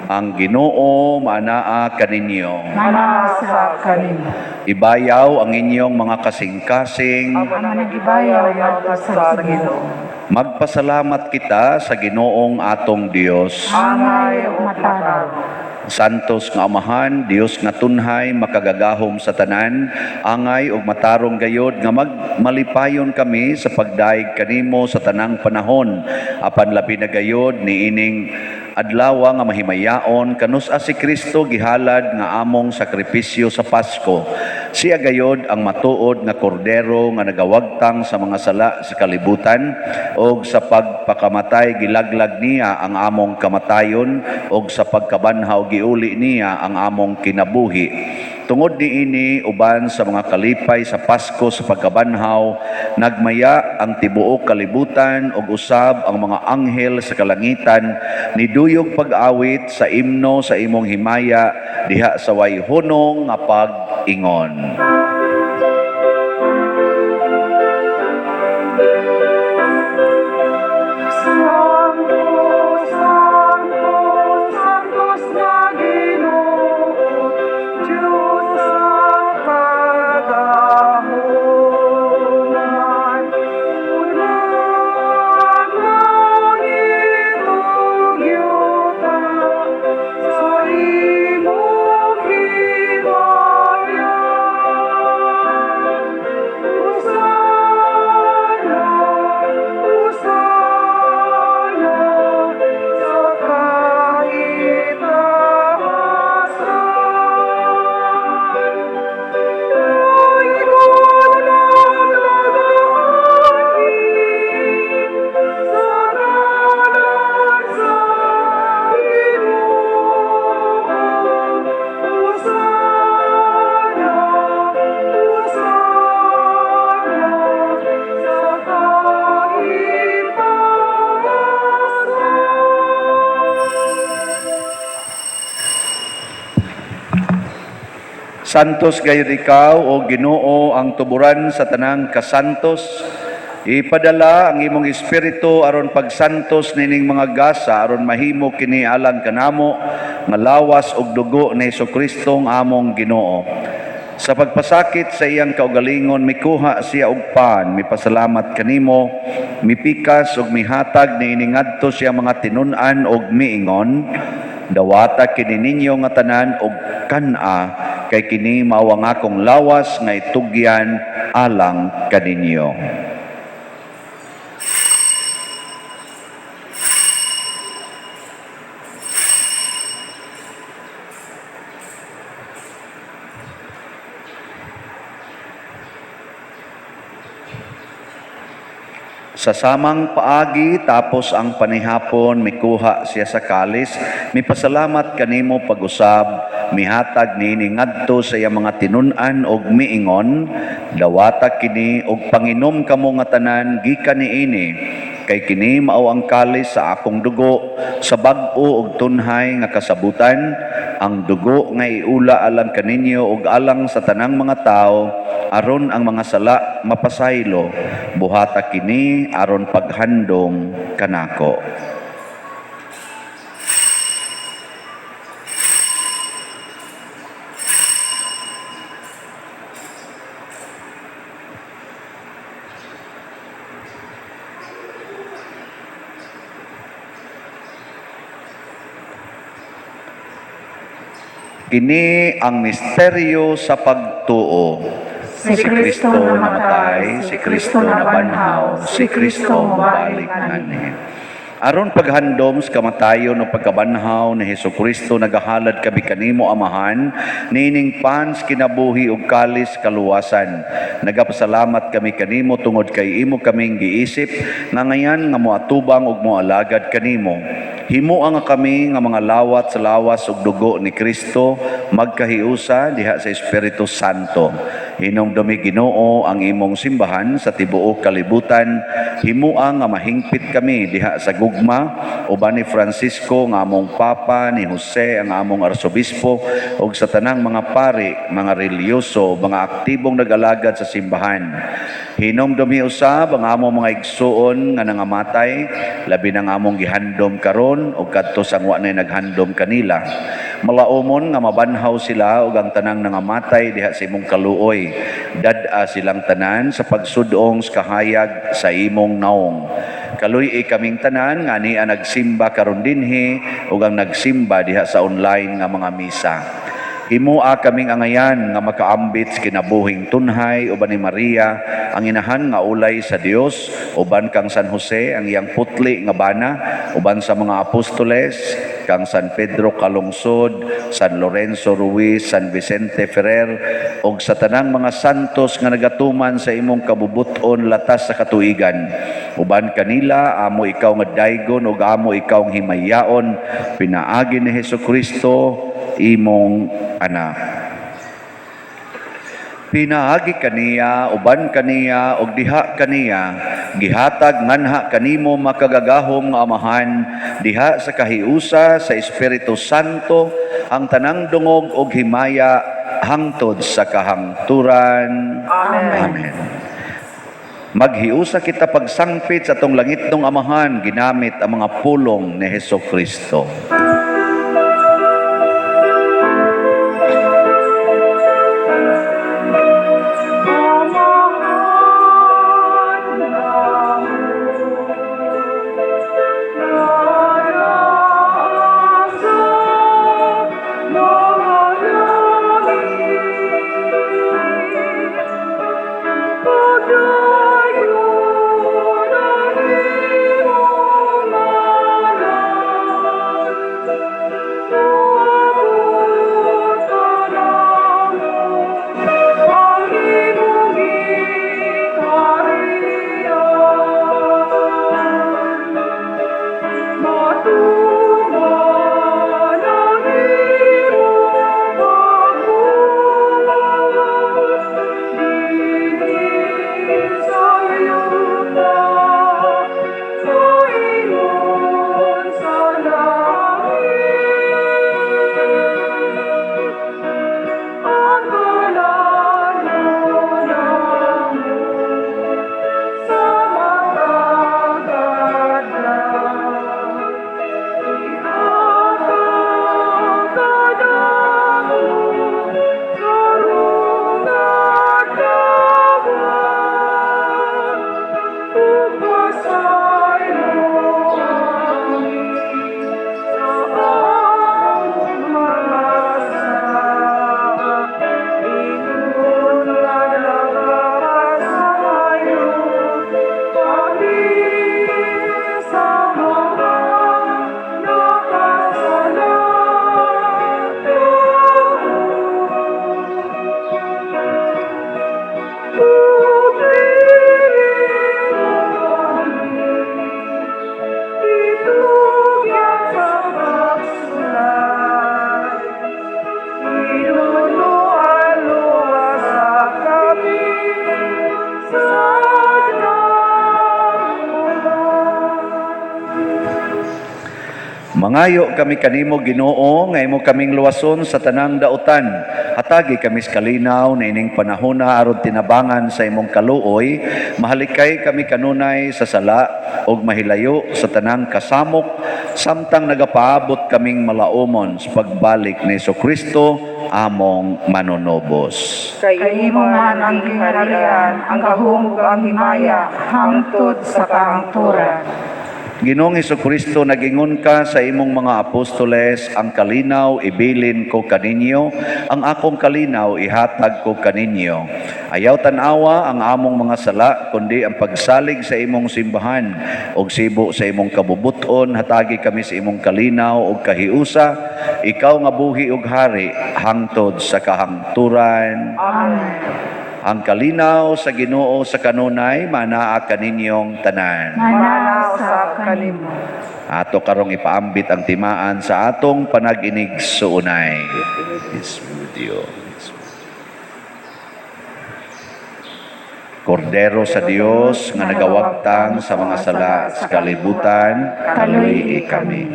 Ang Ginoo maanaa kaninyo. Manaa sa kanimo. Ibayaw ang inyong mga kasing-kasing. Amo nang gibayaw ngadto sa Ginoo. Magpasalamat kita sa Ginoong atong Dios. Angay ug matarong. Santos nga Amahan, Dios nga tunhay, makagagahom sa tanan, angay ug matarong gayod nga magmalipayon kami sa pagdayeg kanimo sa tanang panahon, apan labi na gayod niining adlaw nga mahimayaon kanus-a si Kristo gihalad nga among sakripisyo sa Pasko. Siya gayod ang matuod nga kordero nga nagawagtang sa mga sala sa kalibutan, og sa pagpakamatay gilaglag niya ang among kamatayon, og sa pagkabanhaw giuli niya ang among kinabuhi. Tungod niini, uban sa mga kalipay sa Pasko sa pagkabanhaw, nagmaya ang tibuok kalibutan ug usab ang mga anghel sa kalangitan niduyog pag-awit sa imno sa imong himaya diha sa way hunong nga pag-ingon. Santo, Santo, Santos nga Ginoo, Diyos sa kagahuman. Puno ang langit ug yuta sa imong himaya. Hosana, Hosana sa kaitaasan. Daigong ang nagaanhi sa ngalan sa Ginoo. Hosana, Hosana sa kaitaasan. Santos gayud ikaw, o Ginoo, ang tuburan sa tanang kasantos. Ipadala ang imong espiritu aron pagsantos nining mga gasa aron mahimo kini alang kanamo nga lawas ug dugo ni Hesukristo ang among Ginoo. Sa pagpasakit sa iyang kaugalingon, mikuha siya og pan, mipasalamat kanimo, mipikas ug mihatag niini ngadto sa iyang mga tinun-an ug miingon, "Dawata kini ninyo nga tanan og kan-a, kay kini mao ang akong lawas nga itugyan alang kaninyo." Sa samang paagi, tapos ang panihapon, mikuha siya sa kalis, mipasalamat kanimo pag-usab, mihatag niini ngadto sa iyang mga tinun-an og miingon, "Dawata kini og panginom kamo nga tanan gikan niini, kay kini mao ang kalis sa akong dugo sa bag-o og tunhay nga kasabutan, ang dugo nga iula alang kaninyo ug alang sa tanang mga tawo aron ang mga sala mapasaylo. Buhata kini aron paghandom kanako." Kini ang misteryo sa pagtuo. Si Kristo namatay, si Kristo nabanhaw, si Kristo mobalik anhi. Aron paghandom sa kamatayon o pagkabanhaw ni Hesus Kristo, nagahalad kami kanimo, Amahan, niining pan sa kinabuhi ug kalis kaluwasan. Nagapasalamat kami kanimo tungod kay imo kaming giisip nga ngayan nga moatubang ug moalagad kanimo. Himoa nga kami nga mga lawat sa lawas ug dugo ni Kristo magkahiusa diha sa Espiritu Santo. Hinumdumi, Ginoo, ang imong simbahan sa tibuok kalibutan. Himoa nga mahingpit kami diha sa gugma uban ni Francisco nga among Papa, ni Jose ang among Arsobispo ug sa tanang mga pari, mga relihiyoso, mga aktibong nag-alagad sa simbahan. Hinumdumi usab ang among mga igsuon nga nangamatay, labi nang among gihandom karon ug kadto sang wa nay naghandom kanila. Malaumon nga mabanhaw sila ug ang tanang nangamatay diha sa imong kaluoy. Dad-a silang tanan sa pagsudong sa kahayag sa imong naong. Kaluy-i kaming tanan nga ania nagsimba karon dinhi ug ang nagsimba diha sa online nga mga misa. Himoa kaming angayan nga makaambit sa kinabuhing tunhay uban ni Maria ang inahan nga ulay sa Dios, uban kang San Jose ang iyang putli nga bana, uban sa mga apostoles, kang San Pedro Calungsod, San Lorenzo Ruiz, San Vicente Ferrer ug sa tanang mga santos nga nagatuman sa imong kabubut-on latas sa katuigan. Uban kanila amo ikaw nga daygon ug amo ikaw nga himayaon pinaagi ni Hesus Kristo, imong anak. Pinaagi kaniya, uban kaniya, ug diha kaniya, gihatag nganha kanimo, makagagahom nga Amahan, diha sa kahiusa sa Espiritu Santo, ang tanang dungog ug himaya hangtod sa kahangturan. Amen. Amen. Maghiusa kita pagsangpit sa atong langitnong Amahan ginamit ang mga pulong ni Hesus Kristo. Mangayo kami kanimo, Ginoo, nga imo kaming luwason sa tanang dautan. Hatagi kami sa kalinaw niining panahona aron tinabangan sa imong kaluoy, mahalikay kami kanunay sa sala ug mahilayo sa tanang kasamok samtang nagapaabot kaming malaumon sa pagbalik ni Kristo among manunubos. Kay Kay imo man ang gingharian, ang gahom ug ang himaya, hangtod sa kahangturan. Ginoong Kristo, nagingon ka sa imong mga apostoles, "Ang kalinaw ibilin ko kaninyo, ang akong kalinaw ihatag ko kaninyo." Ayaw tan-awa ang among mga sala, kundi ang pagsalig sa imong simbahan ug sibo sa imong kabubuton, hatagi kami sa imong kalinaw ug kahiusa, ikaw nga buhi ug hari hangtod sa kahangturan. Amen. Ang kalinaw sa Ginoo sa kanunay manaa kaninyong tanan. Manaa usab kanimo. Ato karong ipaambit ang timaan sa atong panag-inigsuonay. Peace be with you. Kordero sa Dios nga nagawagtang sa mga sala sa kalibutan, kaluy-i kami.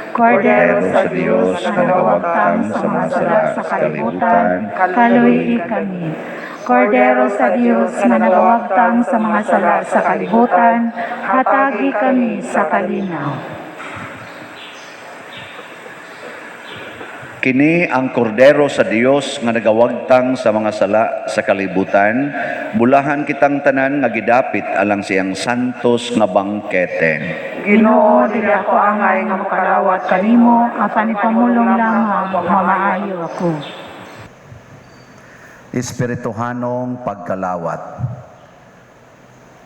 Kordero sa Dios nga nagawagtang sa mga sala sa kalibutan, kaluy-i kami. Kordero sa Dios nga nagawagtang sa mga sala sa kalibutan, hatagi kami sa kalinaw. Kini ang kordero sa Dios nga nagawagtang sa mga sala sa kalibutan, bulahan kitang tanan nga gidapit alang siyang santos nga bangkete. Ginoo, dili ako angay nga makalawat kanimo, apan ipamulong lamang nga maayo ako. Espirituhanong pagkalawat.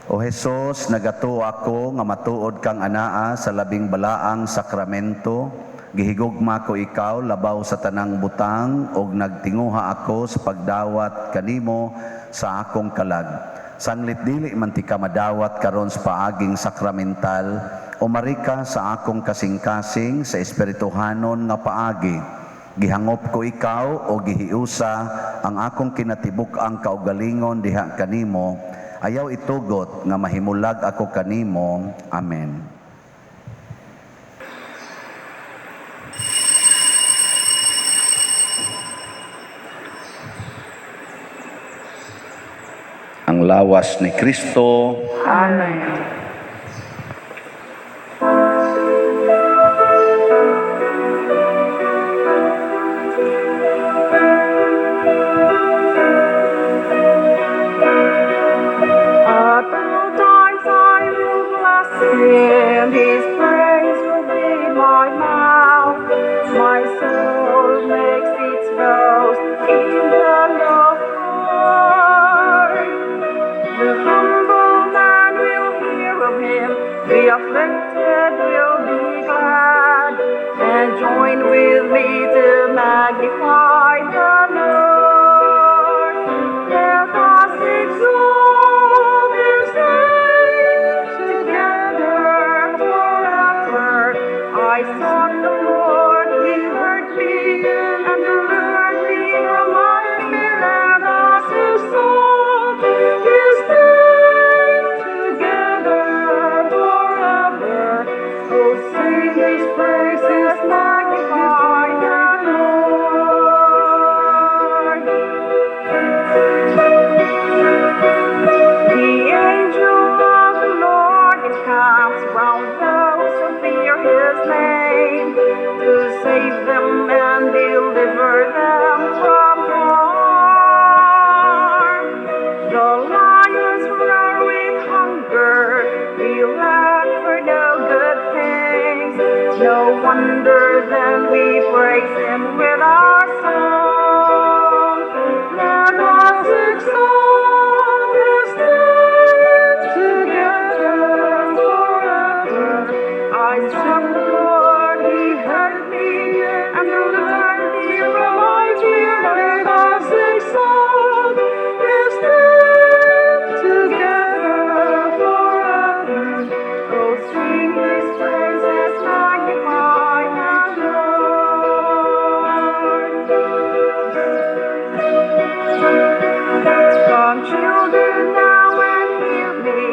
O Hesus, nagatuo ako nga matuod kang anaa sa labing balaang sakramento. Gihigugma ko ikaw labaw sa tanang butang ug nagtinguha ako sa pagdawat kanimo sa akong kalag. Sanglit dili man tika madawat karon sa paaging sakramental, umari ka sa akong kasing-kasing sa espirituhanon nga paagi. Gihangop ko ikaw o gihiusa ang akong kinatibuk-ang kaugalingon diha kanimo. Ayaw itugot nga mahimulag ako kanimo. Amen. Ang lawas ni Kristo. Amen. At all times I will bless him, his praise will be in my mouth. My soul makes its boast in the Lord. The humble man will hear of him, the afflicted will be glad, and join with me to magnify the Lord. Let us exalt his name together forever. I sought the Lord, he heard me, and delivered me from my fear. Let us exalt his name together forever. Oh, sing his praises, magnify the Lord. The angel of the Lord encamps round those who fear his name, to save them and deliver them from harm. The lions roar with hunger, we lack for no good things. No wonder then we praise him with our song. Let us exalt his name together forever. I sought the Lord, he heard me, and delivered me from my fear. Let us exalt his name together forever. Oh, sing his praises, magnify the Lord. Come, children, now and hear me.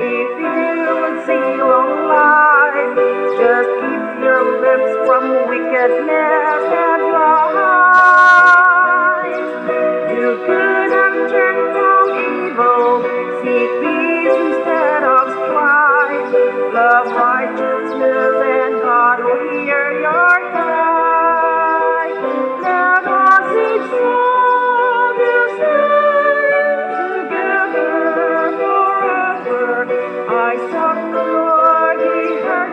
If you would see long life, just keep your lips from wickedness and lies. Do good and turn from evil. Seek peace instead of strife. Love righteousness, and God will hear your cry. Let us exalt His name together forever. I sought the Lord, He heard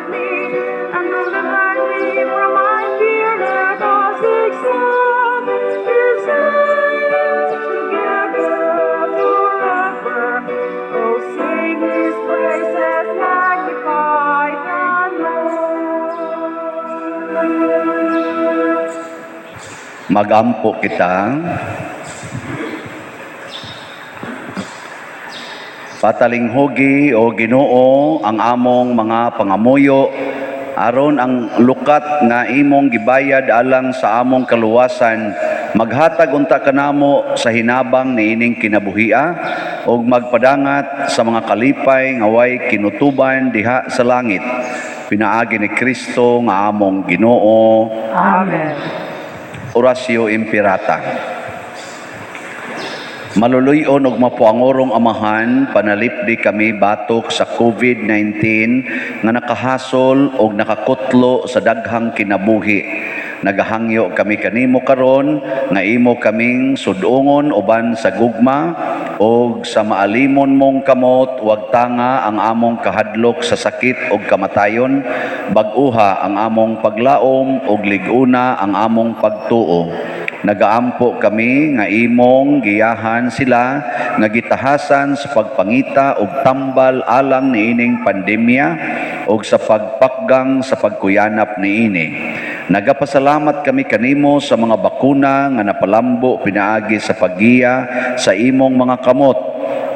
Magampo kita. Patalinghugi, o Ginoo, ang among mga pangamuyo aron ang lukat nga imong gibayad alang sa among kaluwasan maghatag unta kanamo sa hinabang niining kinabuhia ug magpadangat sa mga kalipay nga way kinutuban diha sa langit, pinaagi ni Kristo nga among Ginoo. Amen. Oratio Imperata. Maluluy-on ug mapuangorong Amahan, panalipdi kami batok sa COVID-19 nga nakahasol og nakakutlo sa daghang kinabuhi. Nagahangyo kami kanimo karon nga imo kaming sudungon uban sa gugma og sa maalimon mong kamot. Wag tanga ang among kahadlok sa sakit ug kamatayon. Bag-uha ang among paglaom ug lig-una ang among pagtuo. Nagaampo kami nga imong giyahan sila nga gitahasan sa pagpangita og tambal alang niining pandemya ug sa pagpakgang sa pagkuyanap niini. Nagapasalamat kami kanimo sa mga bakuna nga napalambo pinaagi sa paggiya sa imong mga kamot.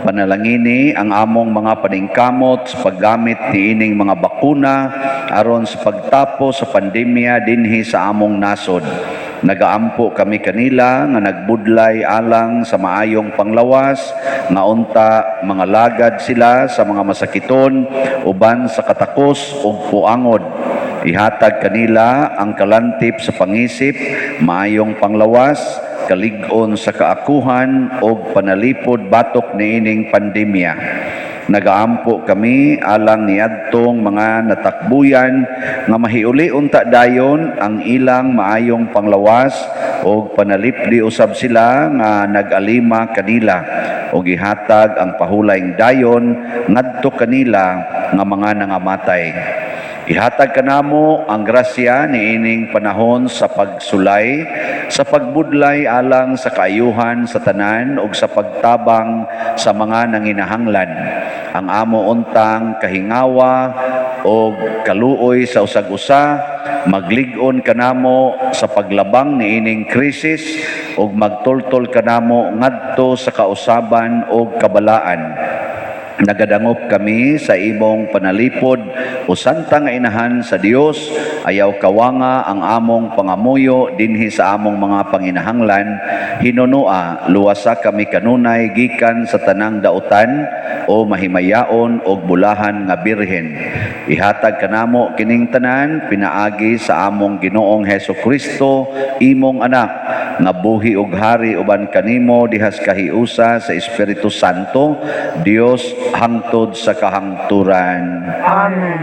Panalangini ang among mga paningkamot sa paggamit niining mga bakuna aron sa pagtapos sa pandemya dinhi sa among nasod. Nagaampo kami kanila nga nagbudlay alang sa maayong panglawas, nga unta mga lagad sila sa mga masakiton uban sa katakos ug puangod. Ihatag kanila ang kalantip sa pangisip, maayong panglawas, kalig-on sa kaakuhan ug panalipod batok niining pandemya. Nagaampo kami alang niadtong mga natakbuyan nga mahiuli unta dayon ang ilang maayong panglawas ug panalipdi usab sila nga nag-alima kanila ug ihatag ang pahulayng dayon ngadto kanila nga mga nangamatay. Ihatag kanamo ang grasya niining panahon sa pagsulay, sa pagbudlay alang sa kaayuhan sa tanan ug sa pagtabang sa mga nanginahanglan. Ang amo untang kahingawa og kaluoy sa usag-usa maglig-on kanamo sa paglabang niining krisis ug magtultol kanamo ngadto sa kausaban ug kabalaan. Nagadangop kami sa imong panalipod, o Santa nga Inahan sa Dios. Ayaw kawanga ang among pangamuyo dinhi sa among mga panginahanglan. Hinunoa, luwasa kami kanunay gikan sa tanang dautan, o mahimayaon og bulahan nga Birhen. Ihatag kanamo kining tanan pinaagi sa among Ginoong Heso Kristo, imong anak, nga buhi ug hari uban kanimo dihas kahiusa sa Espiritu Santo, Dios, hangtod sa kahangturan. Amen.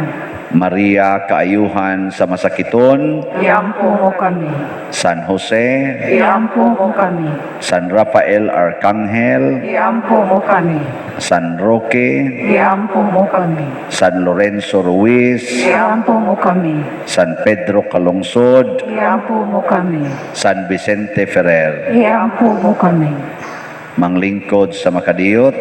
Maria, kaayuhan sa masakiton, Iampo mo kami. San Jose, Iampo mo kami. San Rafael Arcangel, Iampo mo kami. San Roque, Iampo mo kami. San Lorenzo Ruiz, Iampo mo kami. San Pedro Calungsod, Iampo mo kami. San Vicente Ferrer. Iampo mo kami. Manglingkod sa makadiyot.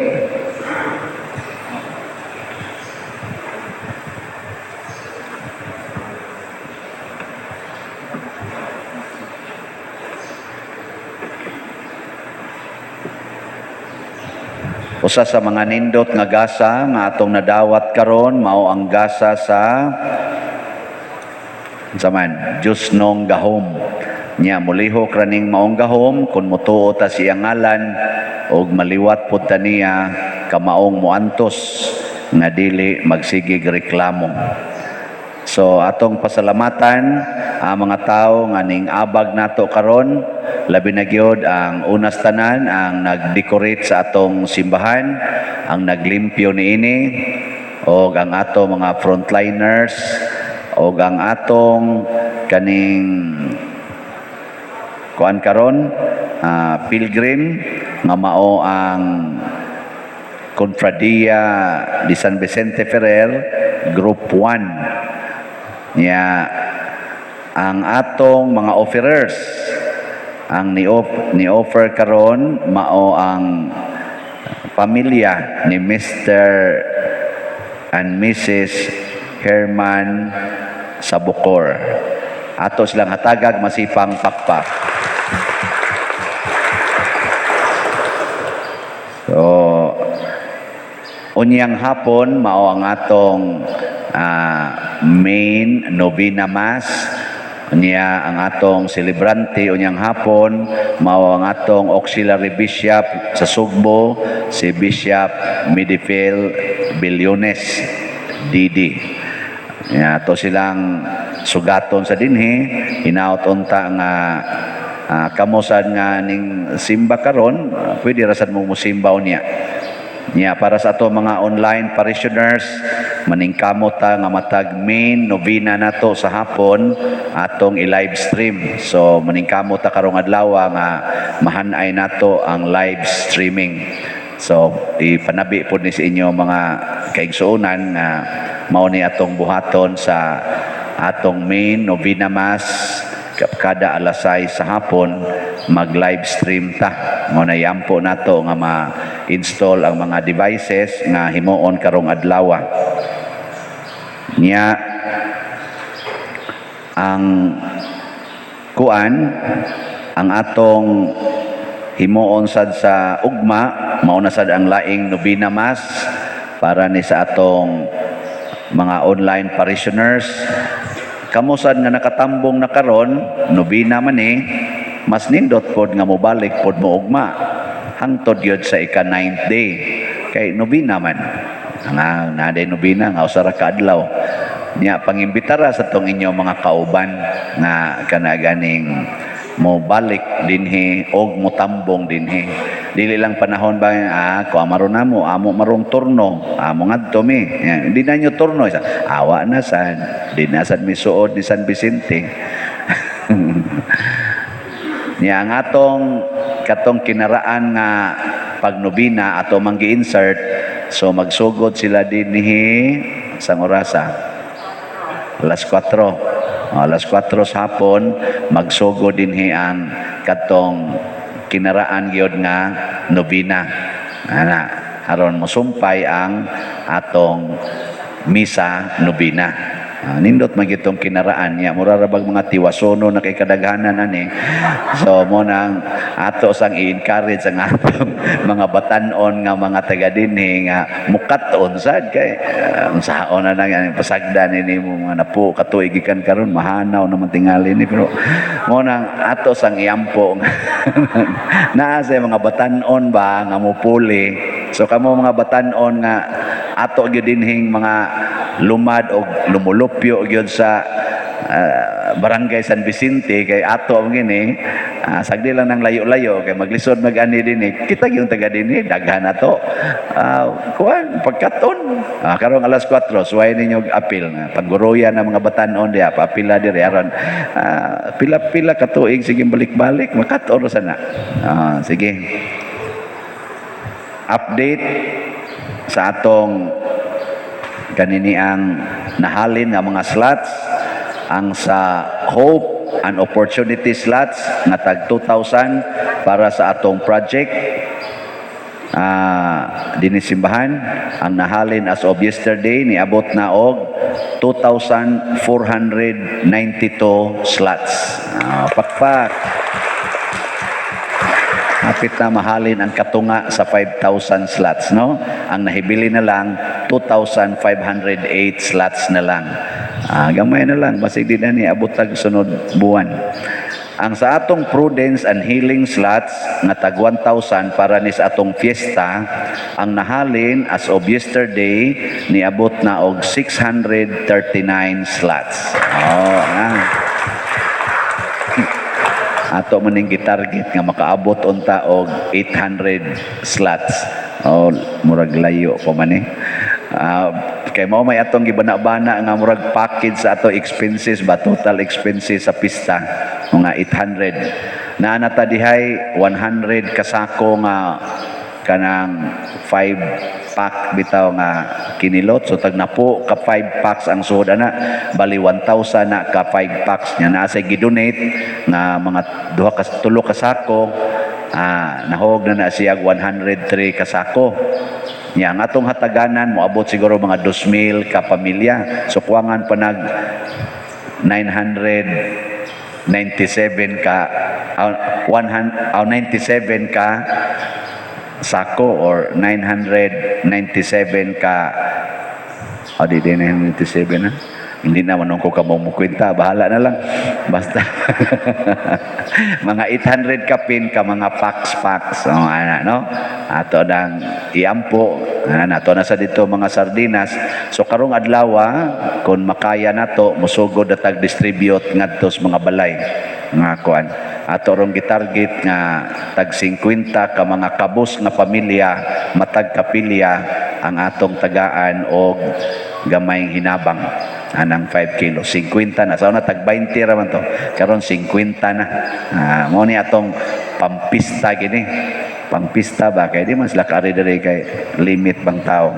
Usa sa mga nindot nga gasa nga atong nadawat karon mao ang gasa sa zaman Diyos nong gahom. Nya mulihok ra ning maong gahom kung mutuo ta sa iyang ngalan og maliwat pud ta niya kamaong muantos nga dili magsigig reklamo. So atong pasalamatan ang mga tao nga ning abag nato karon, labi na gyud ang unas tanan ang nag-decorate sa atong simbahan, ang naglimpyo niini, og ang ato mga frontliners, og ang atong kaning kuan karon, pilgrim nga mao ang Confradia di San Vicente Ferrer Group 1. Nya ang atong mga offerers, ang ni-offer karon mao ang pamilya ni Mr. and Mrs. Herman Sabukor. Ato silang hatagag masipang pakpak. So unyang hapon mao ang atong main novena mass. Unya ang atong celebrante unyang hapon mao ang atong auxiliary bishop sa Sugbo, si Bishop Midifel Billones DD. Ya, ato silang sugaton sa dinhi, hinaot unta nga kamo sad nga ning simba karon, pwede ra sad mo mosimba unya. Nya para sa ato mga online parishioners, maningkamot ta nga matag main novena nato sa hapon atong i-live stream. So maningkamot ta karong adlaw nga mahanay nato ang live streaming. So ipanabi pod ni sa inyo mga kaigsuonan nga mao ni atong buhaton sa atong main novena mass kada alas 6 sa hapon, mag live stream ta. Mao na yampo nato nga ma-install ang mga devices nga himuon karong adlaw. Nya ang kuan, ang atong himuon sad sa ugma, mao na sad ang laing novena mass para ni sa atong mga online parishioners. Kamo sad nga nakatambong na karon, nobena man ni, mas nindot pod nga mobalik pod mo ugma hangtod gyud sa ika 9th day, kay nobena man nga naa nobena nga usa ra ka adlaw. Nya pangimbitara sa tong inyong mga kauban nga kana ganing mo balik dinhi og motambong dinhi. Dili lang panahon ba, ko maron namo amo marong turno, amo ngadto mi. Yan, hindi na nyo turno. Isa, awa na sad di na sad misuod ni San Vicente. Nya ang atong katong kinaraan nga pagnobina ato mang gi-insert, so magsugod sila dinhi sang orasa? Alas 4. Oh, alas 4 sa hapon magsugod dinhi ang katong kinaraan gyud nga nobena. Ana, aron mosumpay ang atong misa nobena. Nindot man gitong kinaraan niya, mura ra bag mga tiwasono na kay kadaghanan ani. So mo nang ato sang i-encourage ang atong mga batan-on nga mga taga dinhi nga mukat-on sad, kay unsaon na lang ang pasagdan ini mo mga napo katuig gikan karon, mahanaw naman tingali ni. Pero mo nang ato sang iampo naa sa mga batan-on ba nga mupuli. So kamo mga batan-on nga ato gyud dinhing mga lumad og lumulupyo gyud sa barangay San Vicente, kay ato ang gini, sagdi lang ng layo-layo kay maglisod mag-ani dinhi. Kita gyud taga dinhi, daghan na to. Kuan pagkaton, karong alas 4, suway ninyo og apil nga pangguruya na mga batan-on diha, paapila diri aron pila-pila ka tuig sige balik-balik makat-on ra sana. Sige, update sa atong kanini ang nahalin nga mga slots. Ang sa Hope and Opportunity slots nga tag 2,000 para sa atong project dinhi simbahan, ang nahalin as of yesterday niabot na og 2,492 slots. Pakpak. Hapit na mahalin ang katunga sa 5,000 slots, no? Ang nahibili na lang, 2,508 slots na lang. Gamay na lang, basig di na ni abot tag sunod buwan. Ang sa atong Prudence and Healing slots nga tag 1,000 para ni sa atong fiesta, ang nahalin as of yesterday niabot na og 639 slots. Oh, na. Ato man ning gitarget nga makaabot unta og 800 slots. Oh, murag layo pa man eh. Kay mao may atong gibana-bana nga murag package sa ato expenses ba, total expenses sa pista mga 800. Naa na ta dihay 100 kasako nga kanang 5 pack bitaw nga kinilot. So tag napo ka 5 packs ang suod ana, bali 1,000 na ka 5 packs nya. Naa say gidonate nga mga duha ka tulo ka sako, nahog na na siya 103 ka sako. Nya ang atong hataganan moabot siguro mga 2,000 ka pamilya, so kuwangan pa nag 997 ka 100, 97 ka sako or 997 ka. O, di 997 na. Hindi naman ko kamo mo kwenta, bahala na lang. Basta mga 800 kapin ka mga packs packs. O, ana, no? Ato nang iampo, ana, ato na sa dito mga sardinas. So karong adlaw, kung makaya nato, musugod na tag distribute ngadto sa mga balay nga kuan. Ato rong gitarget nga tag 50 ka mga kabus nga pamilya matag kapilya ang atong tagaan og gamayng hinabang anang 5 kilo. 50 na sa una, tag 20 ra man to, karon 50 na. Mo ni atong pampista gini, pangpista ba, kay di man sila kaari diri kay limit bang tao.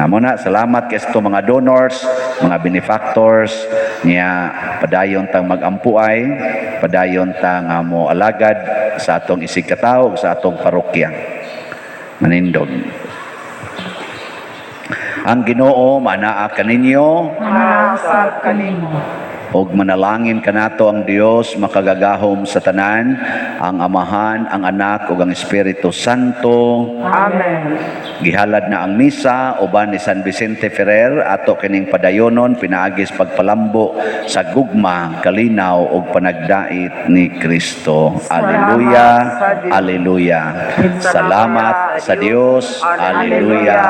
Mo na, salamat kay sa mga donors, mga benefactors niya. Padayon tang magampuay, padayon tang mo alagad sa atong isig katawo, sa atong parokya. Manindog. Ang Ginoo manaa kaninyo. Manausap kanimo. Og manalangin kanato ang Dios makagagahom sa tanan, ang Amahan, ang Anak ug ang Espiritu Santo. Amen. Gihalad na ang misa uban ni San Vicente Ferrer. Ato kining padayonon pinaagis pagpalambo sa gugma, kalinaw ug panagdait ni Kristo. Alleluia, alleluia. Salamat sa Dios. Alleluia,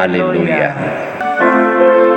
alleluia. Alleluia.